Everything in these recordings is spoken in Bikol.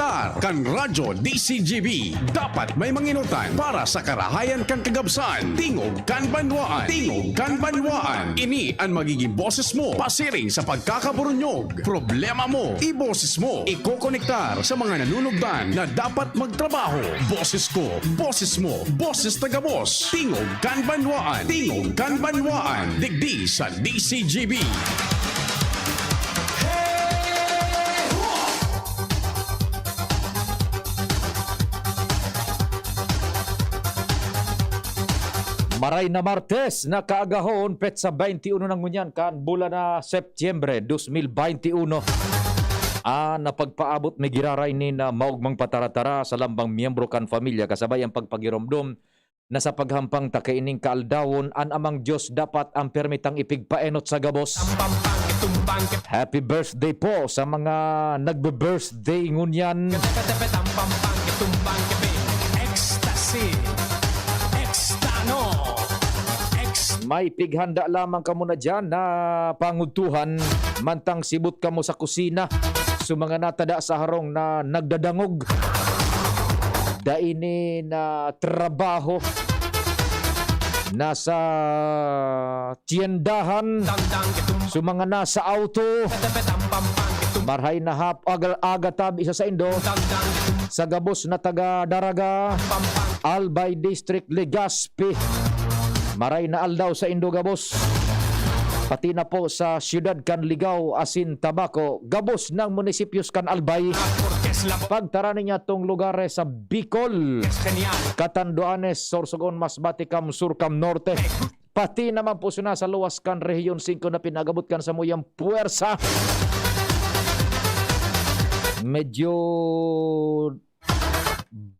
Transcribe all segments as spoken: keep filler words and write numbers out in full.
Tar kan Radyo D C G B, dapat may manginutan para sa karahayan kan kagabsan. Tingog kan Banwaan. Tingog kan Banwaan. Ini an magiging boses mo pasiring sa pagkakaburunyog. Problema mo, iboses mo. Ikokonektar sa mga nanunugdan na dapat magtrabaho. Boses ko, boses mo, boses tagabos. Tingog kan Banwaan. Tingog kan Banwaan. Digdi sa D C G B. Maray na Martes na kaagahon, petsa twenty-one na ngunyan kan bulan na Setyembre dos mil beinti uno. Ah, napagpaabot mi giraray nin, ah, maogmang pataratara sa lambang miyembro kan pamilya kasabay ang pagpagiromdom na sa paghampang ta kaining kaaldawon, an Amang Dios dapat ang permitang ipigpaenot sa gabos. Happy birthday po sa mga nagbe-birthday ngunyan. Ecstasy. Extano. Ex- May pighanda lamang kamo na dyan na pangudtuhan, mantang sibot kamo sa kusina, sa mga natada sa harong na nagdadangog. Dai ni na trabaho. Nasa tiyendahan. Sa mga nasa auto. Marhay na hap-, aga, aga tabi sa saindo. Sa gabos na taga Daraga, Albay District, Legazpi. Maray na aldaw saindo gabos. Pati na po sa siyudad kan Ligao asin Tabaco, gabos ng munisipyos kan Albay. Pagtara ninyatong lugares sa Bicol, Catanduanes, Sorsogon, Masbate, Cam Sur, Cam Norte. Pati naman po suna sa luwas kan Rehiyon singko na pinagabot kan samuyang puwersa. Medyo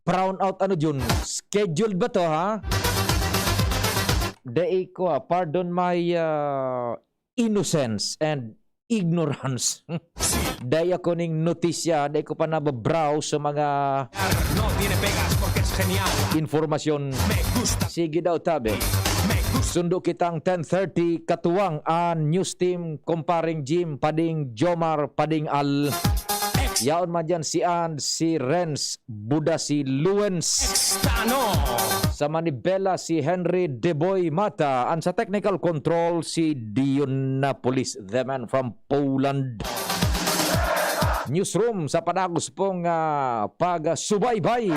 brown out, ano, Jun? Scheduled ba to, ha? Dai ko, ah, pardon my, ah, innocence and ignorance. Dai ako ning notisya, dai ko pa nababrow sa mga No tiene pegas porque es genial. Informasyon. Me gusta. Sige daw, tabi. Me gusta. Sundo kitang ten thirty, katuwang an news team, Comparing Jim, Pading Jomar, Pading Al. Yaon man dyan si And, si Renz, Buda si Luens. Extano. Sa manibela, si Henry Deboy Mata. An sa technical control, si Dion Napolis, the man from Poland. Newsroom, sa padagos pong, ah, pagsubaybay,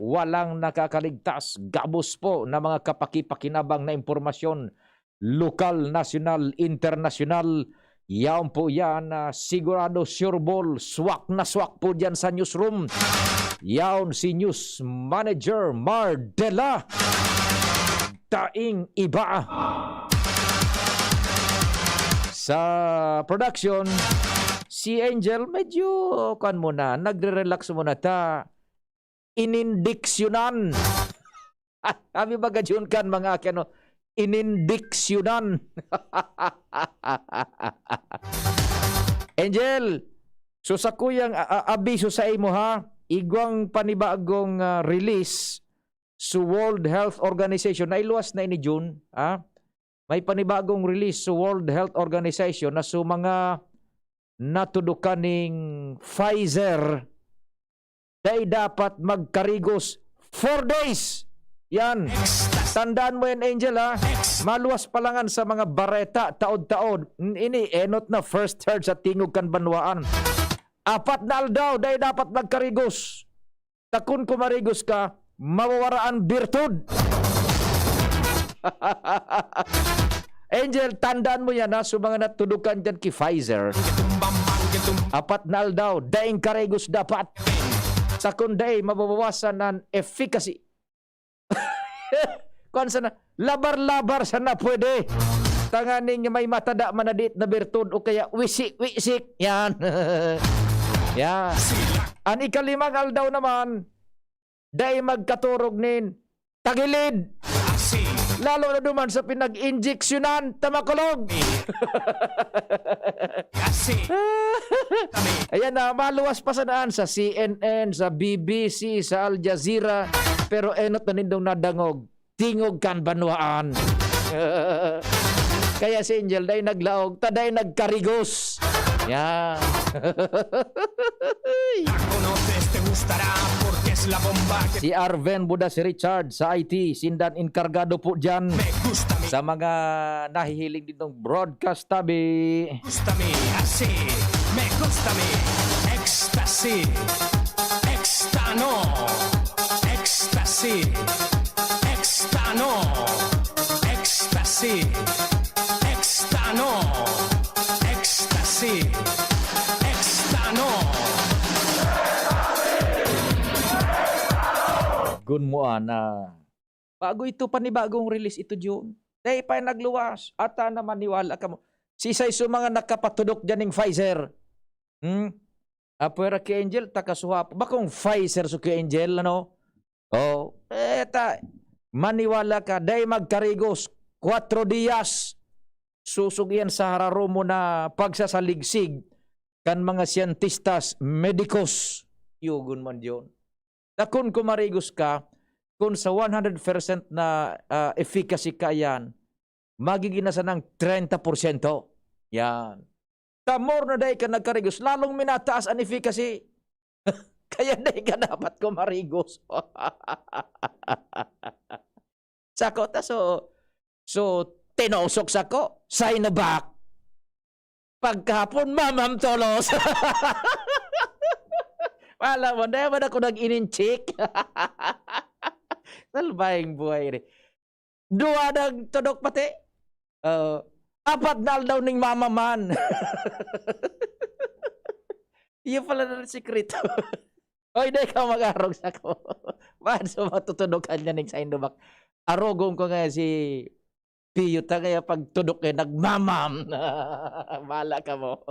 walang nakakaligtas. Gabos po na mga kapakipakinabang na impormasyon, lokal, nasyonal, internasyonal. Yaon po yan, ah, sigurado, sure ball, swak na swak po dyan sa newsroom. Yaon si News Manager Mar Dela. Daing iba. Sa production, si Angel, medyo, kuwan muna, nagre-relax muna ta. Inindiksyonan. Sabi baga, Jun, kan mga aki, ano, inindiksyonan. Angel, so sakuyang, a-, a-, abiso sa imo, ha? Igwang panibagong, ah, release sa World Health Organization. Nailuwas na ini, Jun, ha? May panibagong release sa World Health Organization na sa mga natudukan ning Pfizer, dai dapat magkarigos four days. Yan. Tandaan mo yan, Angel, ha? Maluwas pa langan sa mga bareta, taod-taod. N-, ini, enot na first heard sa tingog kan banwaan. Apat na aldaw, dai dapat magkarigos. Ta kun kumarigos ka, mawawara an birtud. Angel, tandaan mo yan, ha, sa mga natudukan dyan ki Pfizer. Apat na aldaw, daing karigos dapat. Sa kun dai, mababawasan an efficacy. Kuwan sana, labar-labar sana pwede. Tanganing may matada man na diit na birtud o kaya wisik-wisik. Yan. Yan. An ikalimang aldaw naman, dai magkaturog nin tagilid. Lalo na duman sa pinag-injeksyonan, tamakulog. Ayan na, maluwas pa sanaan sa C N N, sa B B C, sa Al Jazeera, pero enot na nindong nadangog, tingog kan banwaan. Kaya si Angel, dai naglaog, ta dai nagkarigos. Yan. Estará porque es la bomba que Si Arven Buda, si Richard sa I T, sindan enkargado po dyan me gusta mi, sa mga nahihiling ditong broadcast tabi. Gusta mi, así, me gusta mi, ecstasy, extano, ecstasy, extano, ecstasy, extano, ecstasy, extano. Gun mo ana. Bago ito, panibagong release ito, Jun. Dai pa yan nagluwas. Ata na maniwala ka mo. Si isay sa mga nakapatudok dyan ning Pfizer. Hmm? Apwera ki Angel, takasuha pa. Bakong Pfizer so ki Angel, ano? Oh, eta, maniwala ka, dai magkarigos, kwatro diyas, susog iyan sa hararo mo na pagsasaligsig kan mga siyentistas, medikos. Yugon man yun. Dakon ko marigos ka, kung sa one hundred percent na, ah, efficacy ka yan, magiging na sanang treinta porsyento. Yan. The more na dai ka nagkarigos, lalong minataas an efficacy. Kaya dai ka dapat kumarigos. Sako ta, so, so, tinosok sako, Sinovac. Pagkahapon, mamam tolos. Wala mo, dai man ako nag-ininchik. Salbahing buhay ni. Duwa nagtudok pati. Oo. Apat na aldaw ning mamaman. Iyo pala na sikreto. Oy, dai ka mag-arog sako. Bad sa matutudokan niya ning Sinovac. Arogon ko nga si Pio ta kaya pagtudok kay nagmamam. Bahala ka mo.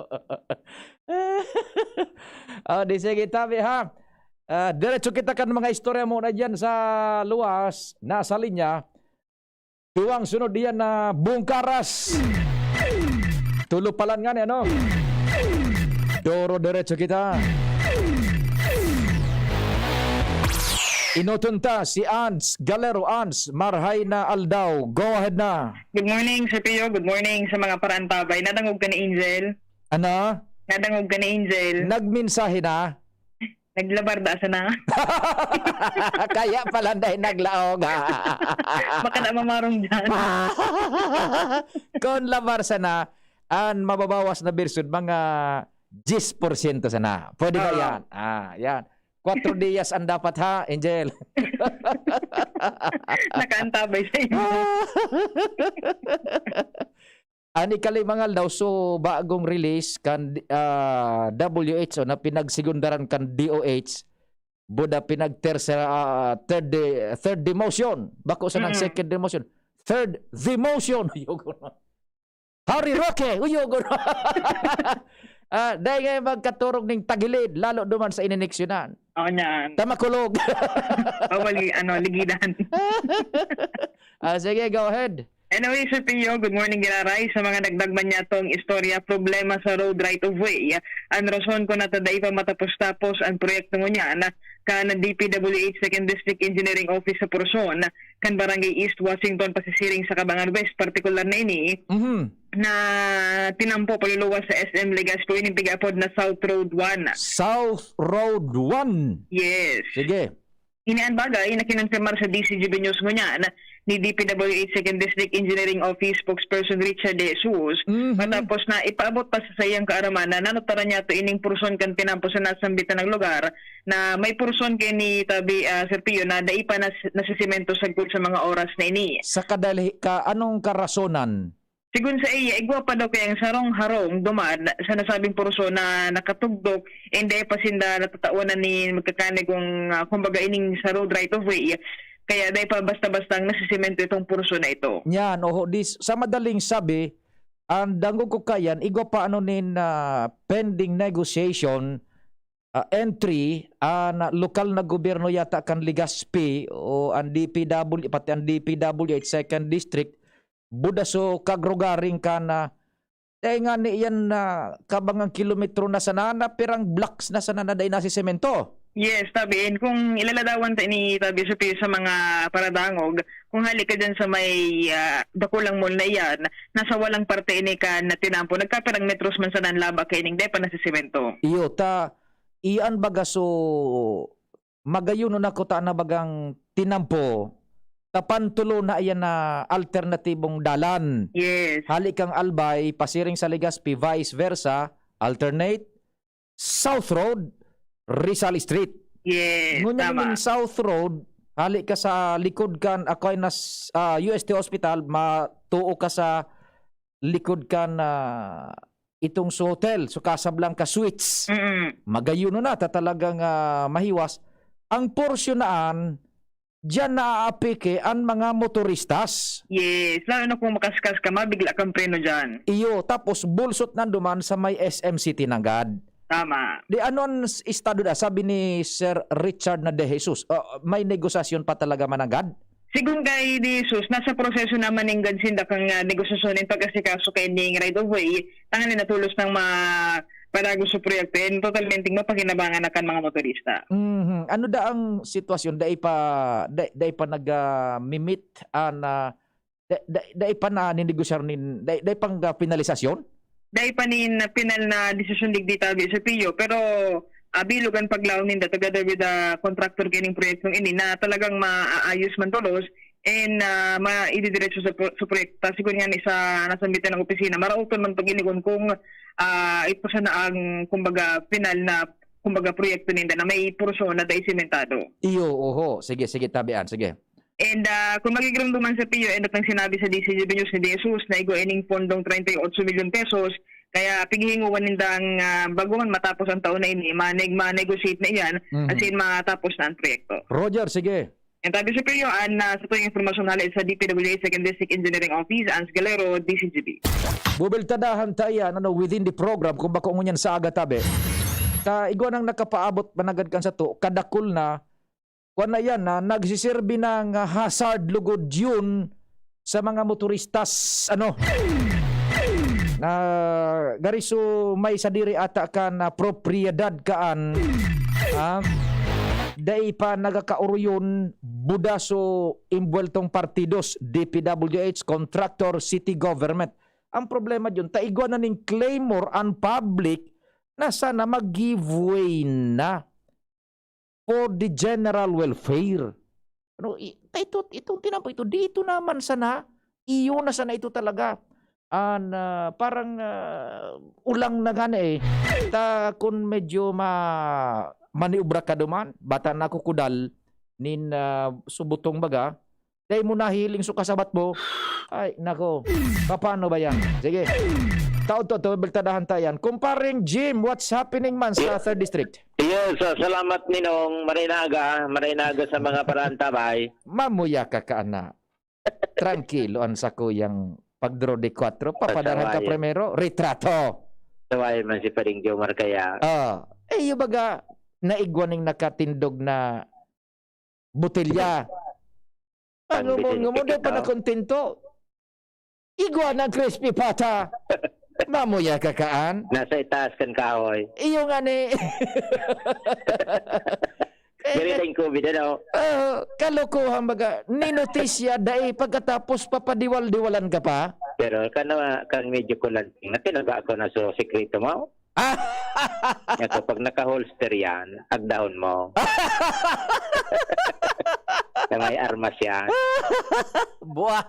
Oh, di sige, tabi ha. Ah, diretso kita kan mga istorya mo na diyan sa luwas, nasa linya. Duwang sunod diyan na bungkaras. Tulo pa lang nga ni, ano? Doro diretso kita. Inoton ta si Ans Galero. Ans, marhay na aldaw. Go ahead na. Good morning, Sir Pio. Good morning sa mga paraantabay. Nadangog ka ni Angel? Ano? Nadangog ka ni Angel? Nagmensahe na? Naglabar da sana. Kaya pala dahil naglaog. Baka na mamarong dyan. Kung labar sana, an mababawas na bersyon, mga diyes porsyento sana. Pwede ba Oo. yan? Ah, yan. Kwatro diyas ang dapat ha, Angel. Nakaantabay sa inyo. An ikalimang aldaw, so, bagong release kan, ah, W H O na pinagsegundaran kan D O H, buda pinagtersa, ah, third de-, third demotion. Bako sa nang Mm. second demotion. Third demotion. Uyog ko na. Harry Roque! Uyog ko na. Ah, dahil ngayon magkaturog ning tagilid, lalo duman sa ininiksyonan. Oo, niyan. Tamakulog. Bawal i-, ano, ligidan. Ah, sige, go ahead. Anyway, Sir Pio, good morning, Giraray. Sa mga dagdag man niya tong istorya, problema sa road right of way. Ang rason ko na ta dai pa matapos-tapos ang proyekto ngunyan, kan D P W H Second District Engineering Office sa porsyon kan Barangay East Washington, pasisiring sa Cabangan West, partikular na ini, Mhm. na tinampo paluluwas sa S M Legazpi, ining pig-apod na South Road one. South Road one. Yes. Sige. Ini an bagay na kinonfirmar sa D Z G B News ngunyan ni D P W H Second District Engineering Office Spokesperson Richard De Jesus, Mhm. matapos na ipaabot pa sa saiyang kaaraman na nanotaran niya to ining porson kan tinampo sa nasambit na lugar, na may porson kay ni tabi, ah, Sir Pio, na dai pa nas-, nasisemento sagkod sa mga oras na ini. Sa kadali-, ka-, anong karasonan? Sigon sa iya, igwa pa daw kayang sarong harong duman sa nasabing porson na nakatugdok, and dai pa sinda natatawanan ni magkakanig kung, ah, kumbaga, ining sa road right of way. Kaya dai pa basta-bastang nasisemento itong porson na ito. Yan, oho, dis-, sa madaling sabi, ang dangog ko kayan, igwa pa ano nin, ah, pending negotiation, ah, entry, ah, na lokal na gobyerno yata kan Legazpi o ang D P W, pati ang D P W H Second District, buda so kagrugaring kan, ah, dai ngani yan na kabangang kilometro na sana, na pirang blocks na sana na dai nasisemento. Yes, tabi. And kung ilaladawan ta ini, tabi, sa pi-, sa mga paradangog, kung hali ka dyan sa may, ah, dakulang mall na iyan, nasa walang parte ini kan tinampo. Nagkapirang metros man sana ang laba kaining dai pa nasisemento. Iyo, ta, iyan baga so, magayon na kuta na bagang tinampo, tapan tulo na iyan na alternatibong dalan. Yes. Hali kang Albay, pasiring sa Legazpi, vice versa, alternate, South Road, Rizal Street. Yes, Ngunyan tama. ning South Road, hali ka sa likod kan Aquinas, ah, U S T Hospital, matuo ka sa likod kan, ah, itong sa hotel, so Casablanca Suites. Mm-mm. Magayon na, ta talagang, ah, mahiwas. Ang porsyon naan, diyan naaapeke an mga motoristas. Yes, lalo na kung makaskas ka, mabigla kang preno diyan. Iyo, tapos bulsot na duman sa may S M City nanggad. Tama. Di ano ang s-, estado na? Sabi ni Sir Richard na De Jesus, ah, may negosasyon pa talaga mananggad? Sigun kay De Jesus, nasa proseso naman ning gad sinda kang, ah, negosasyon in pag-asikaso kay ning right of way, tanganing natolos nang ma-, padagos sa proyekto, and totalmente mapakinabangan na kan mga motorista. Mhm. Ano da ang sitwasyon? Dai pa, dai, dai pa nag, ah, mimit an, ah, da-, da-, dai pa naninegosar nin, dai, dai pang, ah, pinalisasyon? Dai pa nin pinal na desisyon digdi tabi sa P I O, pero, ah, bilog an paglaom ninda together with the contractor kining proyektong ini na talagang maaayos man tolos and, ah, maididiretso sa pro-, sa proyekto. Ta sigun nga ni sa nasambitan ng opisina, maraot man pag-inigon kung, ah, ito sana ang, kumbaga, pinal na, kumbaga, proyekto ninda na may porsyon na dai sementado. Iyo, oho. Sige, sige, tabian. Sige. And, ah, kung magigiromdoman sa P I O, eno tang sinabi sa D C G B News ni De Jesus na igwa ining pondong treinta y ocho milyon pesos, kaya pighihingowan nindang, ah, bago man matapos ang taon na ini, maneg-, ma-negotiate na iyan, Mhm. as in matapos na ang proyekto. Roger, sige. And tabi sa P I O, an, ah, sa tuyong impormasyon hale sa D P W H Second District Engineering Office, Ans Galero, D C G B. Bubiltadahan ta iyan, ano, within the program, kung bako ngunyan sa aga tabi. Ta igwa nang nakapaabot managad kan sato, kadakul na, kuwan na iyan, na nagsiserbi ng hazard lugod yun sa mga motoristas, ano, na gariso may sadiri ata kan, ah, propiedad kaan, ah, dai pa nagakaoroyon, budaso, imbuweltong partidos, D P W H, contractor, city government. Ang problema diyon, ta igwa na ning clamor an public na sana mag-give way na for the general welfare. Ano, i-, ta ito, itong tinampo ito, dito naman sana, iyo na sana ito talaga. An, ah, parang, ah, ulang na gani eh. Ta kun medyo ma-, maniobra ka duman, bata na kukudal nin, ah, subutong baga, dai mo nahiling so kasabat mo. Ay, nako. Paano ba yan? Sige. Taon to, to, biltadahan ta yan. Kumparing Jim, what's happening man sa third District? Yes, ah, salamat, Ninong. Marinaga, marinaga sa mga paraantabay. Mamuya ka, kaana. Tranquilo, ang sakuyang pagdraw de kwatro, papadarahan ka Pasaway. primero, retrato. Saway man si Paring Jomar kaya. Ah, eh, yung baga, naigwa ning nakatindog na botelya. Ang Ang ngumon, bitin ngumon, di pa tikito. nakontento. Igwa ng crispy pata. Mamuya ka kaan. Nasa itaas kan kahoy. Iyo nga ni. Eh, Dali ka- tayong covid, ano? Ah, kalokohan baga. Ninotisya, dai pagkatapos papadiwal-diwalan ka pa? Pero ka na, kang medyo kulanting. Natin na ba ako na so sekreto mo? Ah! Ito, pag naka-holster yan, agdahon mo. Na may armas yan. Buwa!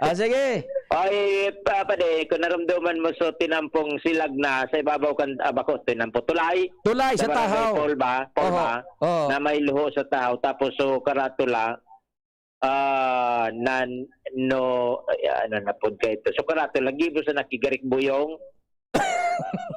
Ah, sige. Ay, pa, pade, kung naramdaman mo, so, tinampong silag na sa ibabaw kan, ah, bako, tinampo, tulay. Tulay sa Sa barangay tahaw. Paul ba? Paul Oho, ba? oho. Na may luho sa tahaw. Tapos, so, karatula, ah, nan-, no, ay, ano na po kayo ito? So, karatula, gibo sa nakigarik buyong.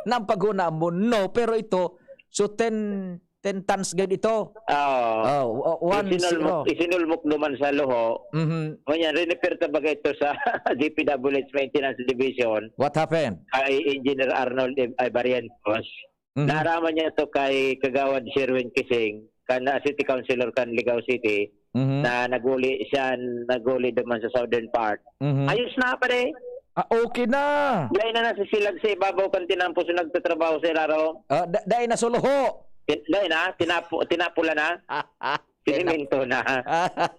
Nang paghuna mo, no, pero ito, so, ten, ten tons gad ito. Oo. Oh, o-, one Isinulmok, zero. isinulmok naman sa luho. Mhm. Ngunyan, rinifer ta baga ito sa D P W H Maintenance Division What happened? kay Engineer Arnold Iv-, Ivarientos. Mhm. Naaraman niya ito kay Kagawad Sherwin Kising, kan, ah, City Councilor kan Ligao City, Mhm. na naguli siya, naguli naman sa southern part. Mhm. Ayos na, pare. Ah, okay na. Dai na nasisilag sa ibabaw kan tinampo sa nagtatrabaho sa ilarom. Ah, da-, dai na suluho. Tin-, dai na, tinapo-, tinapula na. Sinimento na.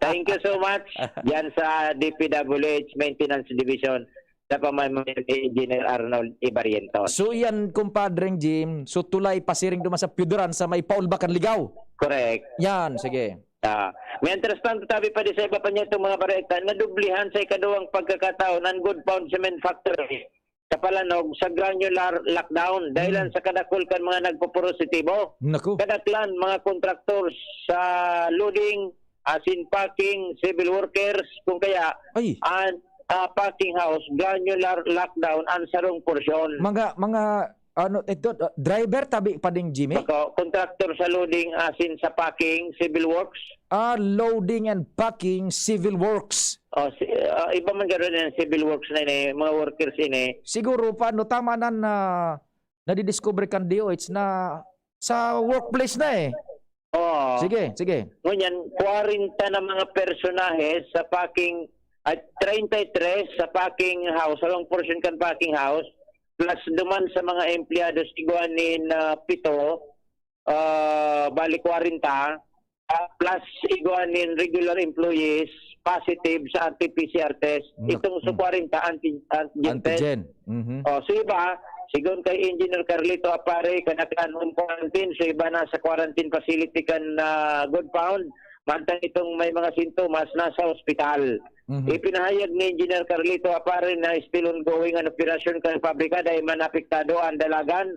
Thank you so much. Diyan sa D P W H Maintenance Division. sa pamamagitan ni Engineer Arnold Ibarrientos. So, yan, kumpadreng Jim. So, tulay pasiring duman sa Pioduran sa may paulba kan Ligao. Correct. Yan, sige. Ah, mientras tanto, tabi pa di sa iba pa niya itong mga bareta, nadublihan sa ikaduwang pagkakataon ang Good Pound Cement Factory sa Palanog sa granular lockdown dahilan Hmm. sa kadakul kan mga nagpopositibo. Naku. Kadaklan, mga contractors sa loading, asin packing, civil workers, kung kaya, Ay. an, ah, packing house, granular lockdown, ang sarong porsyon. Mga, mga, ano, ito, uh, driver, tabi pa ding Jimmy? Baka contractor sa loading, asin sa packing, civil works. Ah, loading and packing, civil works. Oh, si, ah, iba man gano'n yan, civil works na ini, mga workers ini. Siguro, paano, tama na na nadidiscover kan D O H na sa workplace na eh. Oo. Sige, sige. Ngunyan, kwarenta na mga personahe sa packing, at treinta y tres sa packing house, sa portion kan packing house, plus duman sa mga empleyados, igwa nin, ah, pito, ah, bali kwarenta, ah, plus igwa nin regular employees, positive sa R T P C R test. Nak-, Itong sa mm. kwarenta, anti-, antigen test. Antigen. Mhm. Oh, so iba, sigon kay Engineer Carlito Apare, kadaklan home quarantine, so iba na sa quarantine facility kan, ah, Good Pound, mantang itong may mga sintomas nasa ospital. Mhm. Ipinahayag ni Engineer Carlito Apare na still ongoing an operasyon kan pabrika dahil man apektado ang dalagan,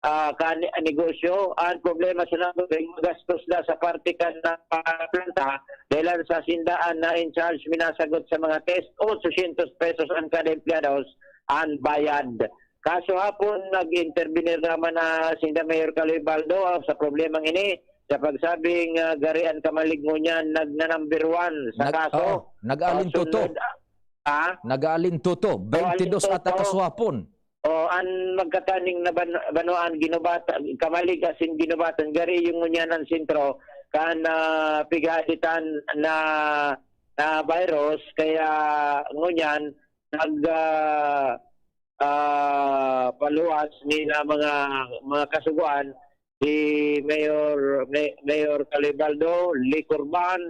ah, kan negosyo. Ang problema sa nagdoding magastos na sa parte kan, ah, planta, dahil sa sindaan na in charge minasagot sa mga test, otsosyentos pesos ang kada empleyados ang bayad. Kaso hapon, nag-intervenir naman na sinda Mayor Caloy Baldo, ah, sa problemang ini, sa pagsabing, ah, gari an kamalig ngunyan nag-, na number one sa Nag-, kaso. oo, nag-aalin Kasunod, tuto. ah, ah? Nag-aalin tuto. Oh, aalin Bente dos tuto. ata kaso hapon. O, an magkataning na ban-, banwaan ginubatan, kamalig asin ginubatan, gari iyo ngunyan an sentro kan, ah, pighahaditan na, na virus, kaya ngunyan nag, ah, ah, paluwas ni na mga, mga kasugoan si Mayor, May-, Mayor Calibaldo, liquor ban,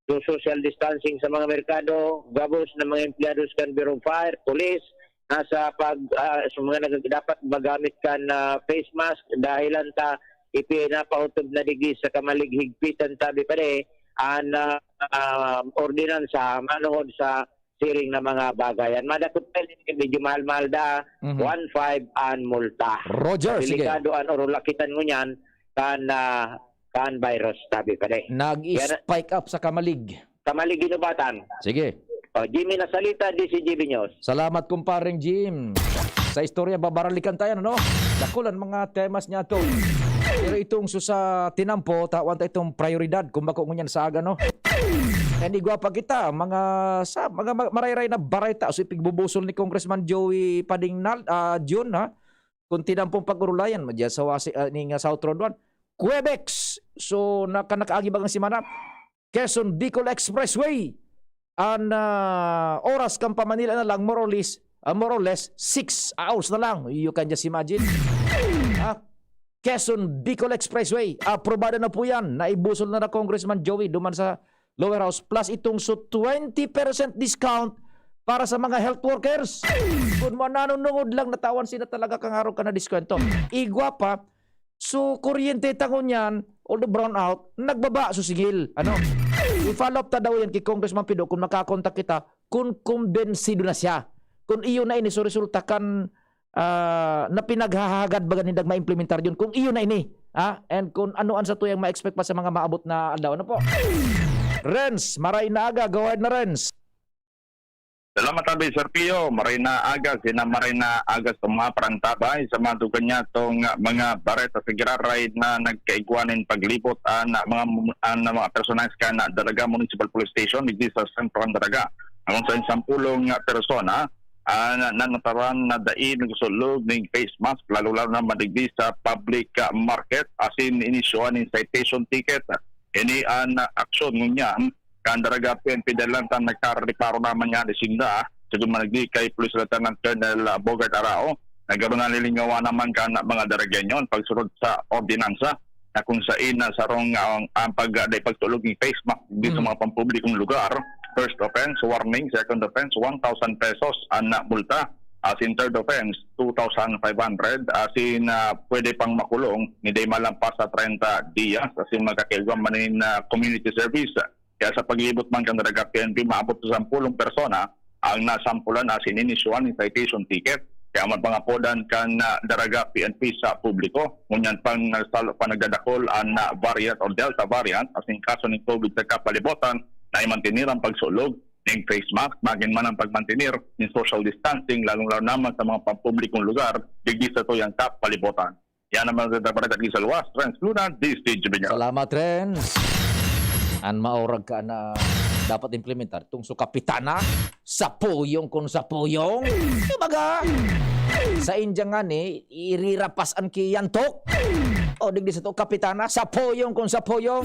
do social distancing sa mga merkado, gabos na mga empleyados kan Bureau of Fire, Police, nasa pag, ah, sa mga nag-, dapat magamit kan, ah, face mask, dahilan ta ipinapaotob na digdi sa kamalig higpitan, tabi pa di, an, ah, ah, ordinansa manungod sa siring na mga bagay. An madakop na medyo mahal-mahal da, Mhm. one five an multa. Roger, sige. Delikado an orulakitan ngunyan kan, ah, kan virus, tabi pa di. Nag-spike up sa kamalig. Kamalig ginubatan. Sige. O, Jimmy Nasalita, D C G B News. Salamat, kumpareng Jim. Sa istorya, babaralikan tayo, ano? Dakul an mga temas niya to. Pero itong su-, sa tinampo, tawan ta itong prioridad, kung bako ngunyan sa aga, no? And igwa pa kita, mga, sa, mga ma-, marayray na bareta, so ipigbubusol ni Congressman Joey Padingnal, ah, Jun, ha? Kung tinampong pag-urulayan mo dyan sa wasi-, ah, ning, ah, South Road one. Quebex! So, naka-, nakaagi bagang semana. Quezon Bicol Expressway. An, ah, oras kan pa-Manila na lang, more or less, ah, more or less, six hours na lang. You can just imagine. Ha? Quezon Bicol Expressway. Aprobado na po yan. Naibusol na na Congressman Joey duman sa lower house. Plus itong so twenty percent discount para sa mga health workers. Kung mananunungod lang, natawan sila talaga kang araw ka na diskwento. Igwa pa, so kuryente ta ngunyan, although brown out, nagbaba so sigil. Ano? I-follow up ta daw yan kay Congressman Pido kung makakontak kita, kung kumbensido na siya. Kung iyo na ini, so resulta kan, ah, na pinaghahagad baga nindag maimplementar yun. Kung iyo na ini, ha? And kung ano an satuyang ma-expect pa sa mga maabot na aldaw. Ano po? Renz, maray na aga. Go ahead na, Renz. Salamat, Abi, Sir Pio. Maray na aga, sina maray na aga sa mga parantabay. Sa mga dugan niya, itong, ah, mga bareta sa giraray na nagkaigwa nin paglibot, ah, na mga mu-, ah, na mga personahes kan, ah, Dalaga Municipal Police Station, digdi sa Sentro kan Dalaga. Ang sa sampulong, ah, persona, ah, na, na nataran na dai nagsulog ning face mask, lalo-lalo na madigdi sa public, ah, market, asin inisyohan ning citation ticket. Ini an, ah, aksyon ngunyan kan Dalaga P N P dahil lang tan nagkareparo naman nga ni sinda, sigon man digdi kay Police Lieutenant Colonel, ah, Bogart Arao, na garo nalilingawan naman kan mga Dalagenyo an pagsunod sa ordinansa na kung sain na sarong, ah, ang pag-, dai pagtulog ning face mask digdi sa Mm. mga pampublikong lugar, First offense, warning. Second offense, one thousand pesos an, ah, multa. Asin third offense, two thousand five hundred. Asin, ah, pwede pang makulong, ni di malampas sa treinta dias. Asin magkakiagwa man nin, ah, community service. Kaya sa pag-iibot man kan Daraga P N P, maabot sa sampulong persona ang nasampulan asin inisyuhan nin citation ticket. Kaya man pangapodan kan, ah, Daraga P N P sa publiko. Ngunyan pang nagsalo pa nagdadakol an, ah, variant o Delta variant, asin kaso nin COVID sa kapalibotan, na imantinir ang pagsulog ning face mask, magin man ang pagmantinir nin social distancing, lalong-lalo naman sa mga pampublikong lugar, digdi sa tuyang kapalibotan. Yan ang mga balita para sa Luwas, Renz Luna, D S T G Binyag. Salamat, Renz. An maorag ka na dapat implementar, tong su kapitana, sa puyong kun sa puyong. Kumbaga, sa India nga ni, irirapas an kiyantok. O, digdi sa to, kapitana, sa puyong kun sa puyong.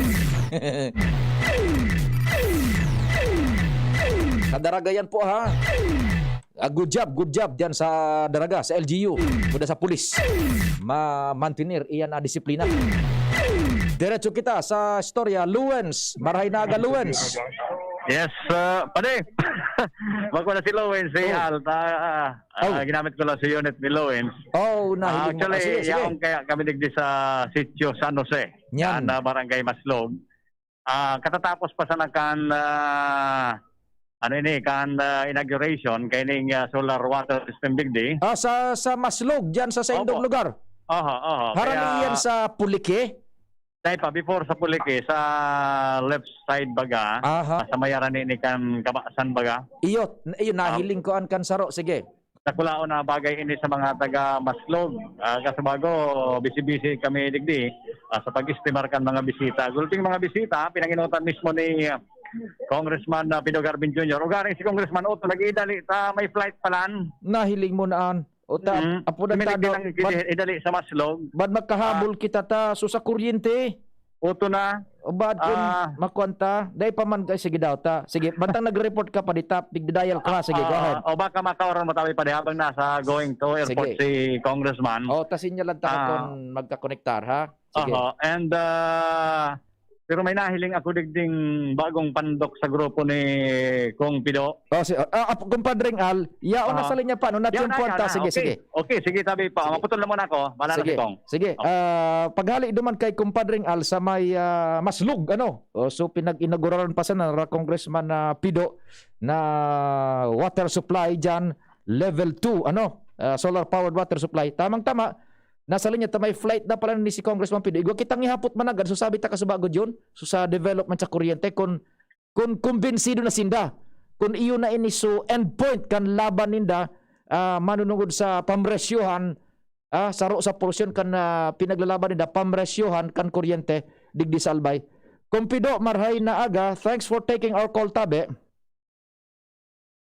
Sa Daraga yan po, ha? Ah, good job, good job diyan sa Daraga, sa L G U, kuda sa pulis. Ma-, mantener iyan na disiplina. Diretso kita sa istorya. Luwens, marahay na aga, Luwens. Yes, ah, pare. Bako na si Luwens, si Oh. Al. Ta-, ah, ah, Oh. ginamit ko lang si unit ni Luwens. Oh, Ah, nahiling mo. actually, Ah, sige, sige. yaon kaya kami digdi sa Sitio San Jose. Yan. Yan, ah, Barangay Maslog. Ah, katatapos pa sana kan, ah, ano ini, kan, ah, inauguration kaining, ah, solar water system digdi. Ah, sa, sa Maslog, diyan sa saindong Opo. lugar? Aha, aha. Harani Kaya iyan sa Puliki? Dai pa, before sa Puliki, sa left side baga, Aha. sa may harani ni kan Kabasan baga. Iyo, iyo, Ah. nahiling ko an kan saro. Sige. Dakulaon na bagay ini sa mga taga Maslog. Ah, kaso bago, busy-busy kami digdi, ah, sa pag-estimar kan mga bisita. Gulting mga bisita, pinanginotan mismo ni, ah, Congressman, ah, Pido Garvin Junior. Ugaring si Congressman Otto, nag-iidali ta may flight palan. Nahiling mo na an. O ta, Mm. apo na Pinilit ta, din no, ang bad, idali sa Maslog. bad magkahabol Ah. kita ta, so sa kuryente. Otto na. O bad kun Ah. makuan ta, dai pa man, ay, sige daw ta. Sige, bantang nagre-report ka pa, di tap, digdi-dial ko, ha? Sige, go Ah, ahead. o baka makaoran mo tabi pa di habang nasa going to airport Sige. si Congressman. O, ta sinyalan ta ka Ah. kun magkakonektar, ha? Sige. Aha. And, ah, pero may nahiling ako digding bagong pandok sa grupo ni Kong Pido. Oh, si, ah, ah, Kumpadring Al, yaon na Aha. sa linya pa, no? Yaon na, Natiyempuhan yaon ta. na. Sige, Okay. sige. Okay, sige, tabi pa. Sige. Maputol na muna ako. Bahala na si Sige. Kong. Sige. Oh. Ah, paghali duman kay Kumpadring Al sa may, ah, Maslog, ano? Oh, so, pinag-inauguraran pa sana ra Congressman, ah, Pido na water supply diyan, level two, ano? Ah, solar powered water supply. Tamang-tama, nasa linya ta may flight na pala ni si Congressman Pido. Igwa kitang ihapot managad, so sabi ta ka sa bago, Jun, so sa development sa kuryente, kun kun kumbinsido na sinda, kun iyo na ini so endpoint kan laban ninda, ah, manunungod sa pamresyohan, ah, saro sa porsyon kan, ah, pinaglalaban ninda, pamresyohan kan kuryente digdi sa Albay. Kumpido, marhay na aga. Thanks for taking our call, tabi.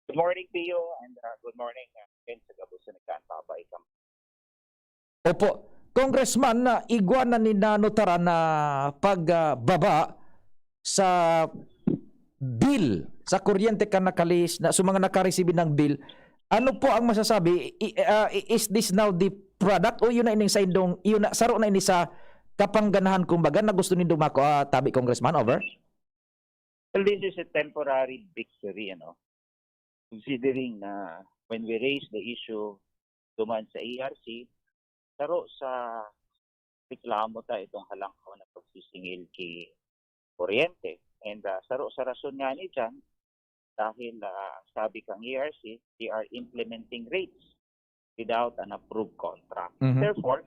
Good morning, Pio, and, uh, good morning, uh, Ken, sa gabos na nagkaantaba. Ikaw. Opo. Congressman, na igwa na ni nanotaran na pagbaba sa bill, sa kuryente kan nakalis-, na, sa mga nakaresibi ng bill. Ano po ang masasabi? I, ah, i, is this now the product o yun na ining sa indong, yun na, saro na ini sa kapangganahan, kumbaga, na gusto nindong mako, ah, tabi, Congressman? Over? Well, this is a temporary victory, ano? Considering na when we raise the issue duman sa E R C, saro sa reklamo ta itong halangkaw na pagsisingil ki kuryente. And, ah, saro sa rason nga ni dyan, dahil, ah, sabi kang E R C, they are implementing rates without an approved contract. Mhm. Therefore,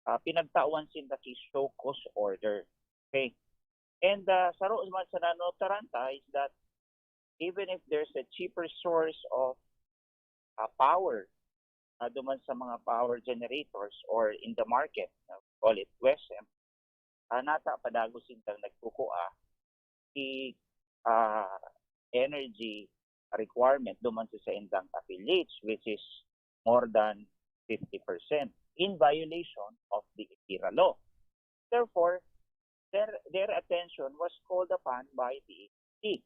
ah, pinagtawan sinda ki show cause order. Okay. And, ah, saro man sa nanotaran ta is that even if there's a cheaper source of, ah, power, ah, duman sa mga power generators or in the market, ah, call it WESM, ah, nata pa dagos sindang nagkukua ki, ah, energy requirement duman sa saindang affiliates, which is more than fifty percent in violation of the EPIRA law. Therefore, their, their attention was called upon by the E C.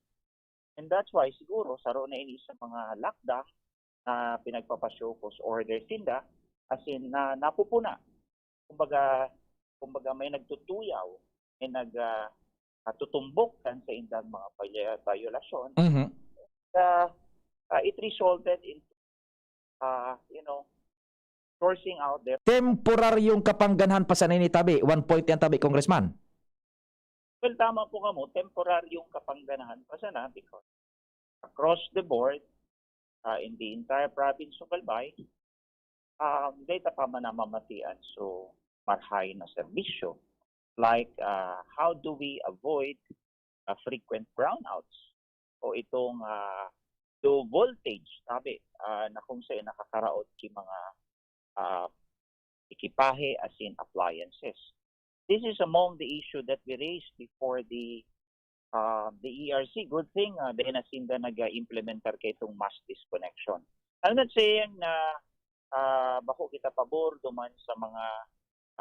And that's why siguro saro na ini sa mga lockdown na pinagpapa-show cause order sinda, as in, na napupuna. Kumbaga, kumbaga may nagtutuyaw, may nag, ah, matutumbok kan sa indang mga viola- violasyon, Mhm. uh, uh, it resulted in, uh, you know, forcing out their Temporaryong kapangganahan pa sana ini tabi. One point yan tabi, Congressman. Well, tama po kamo, temporaryong kapangganahan pa sana because across the board, uh, in the entire province of Albay, um, data pa man namamatian so marhay na serbisyo. Like, uh, how do we avoid uh, frequent brownouts o itong uh, low voltage, sabi, uh, na kung saan nakakaraot ki mga uh, ekipahe as in appliances. This is among the issue that we raised before the uh, the E R C. Good thing uh, dahil na sinda nag-implementar kay itong mass disconnection. I'm not saying na uh, bako kita pabor duman sa mga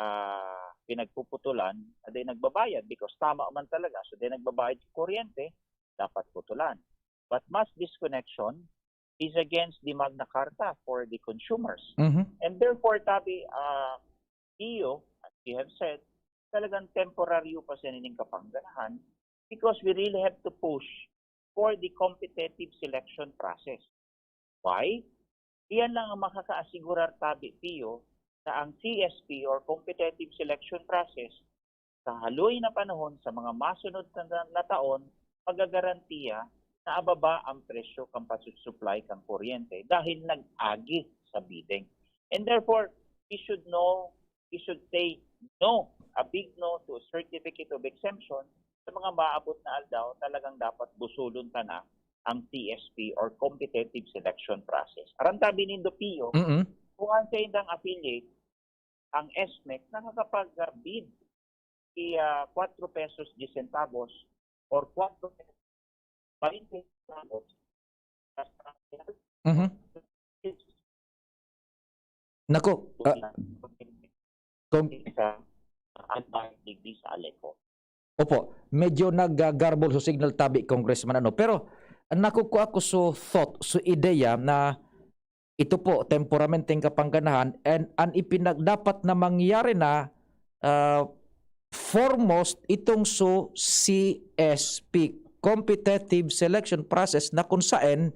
uh, pinagpuputulan, na di nagbabayad because tama man talaga. So di nagbabayad sa kuryente, dapat putulan. But mass disconnection is against the Magna Carta for the consumers. Mhm. And therefore, tabi, uh, Iyo, as we have said, talagang temporaryo pa siya nining kapangganahan because we really have to push for the competitive selection process. Why? Iyan lang ang makakaasigurar tabi, Pio, na ang C S P or competitive selection process sa haloy na panahon sa mga masunod na, na taon magagarantiya na ababa ang presyo kan pagsusupply kan kuryente dahil nag-agi sa bidding. And therefore, we should know, we should say no, a big no to certificate of exemption. Sa mga maabot na aldaw, talagang dapat busulon ta na ang C S P or competitive selection process. Aram tabi nindo, Pio, Mm-mm. kung ang sa indang affiliate, ang S M E C, nakakapag-bid i ah, kwatro pesos diyes centavos or kwatro pesos baynte centavos. Mhm. Nako, ah, kung Sa Albay, digdi sa Aleco. Opo, medyo nagagarbol so signal tabi, Congressman, ano. Pero nakukuha ko so thought, so ideya na ito po, temporamenteng kapangganahan, and an ipinag-, dapat na mangyari na, ah, foremost itong so C S P, competitive selection process, na kung saen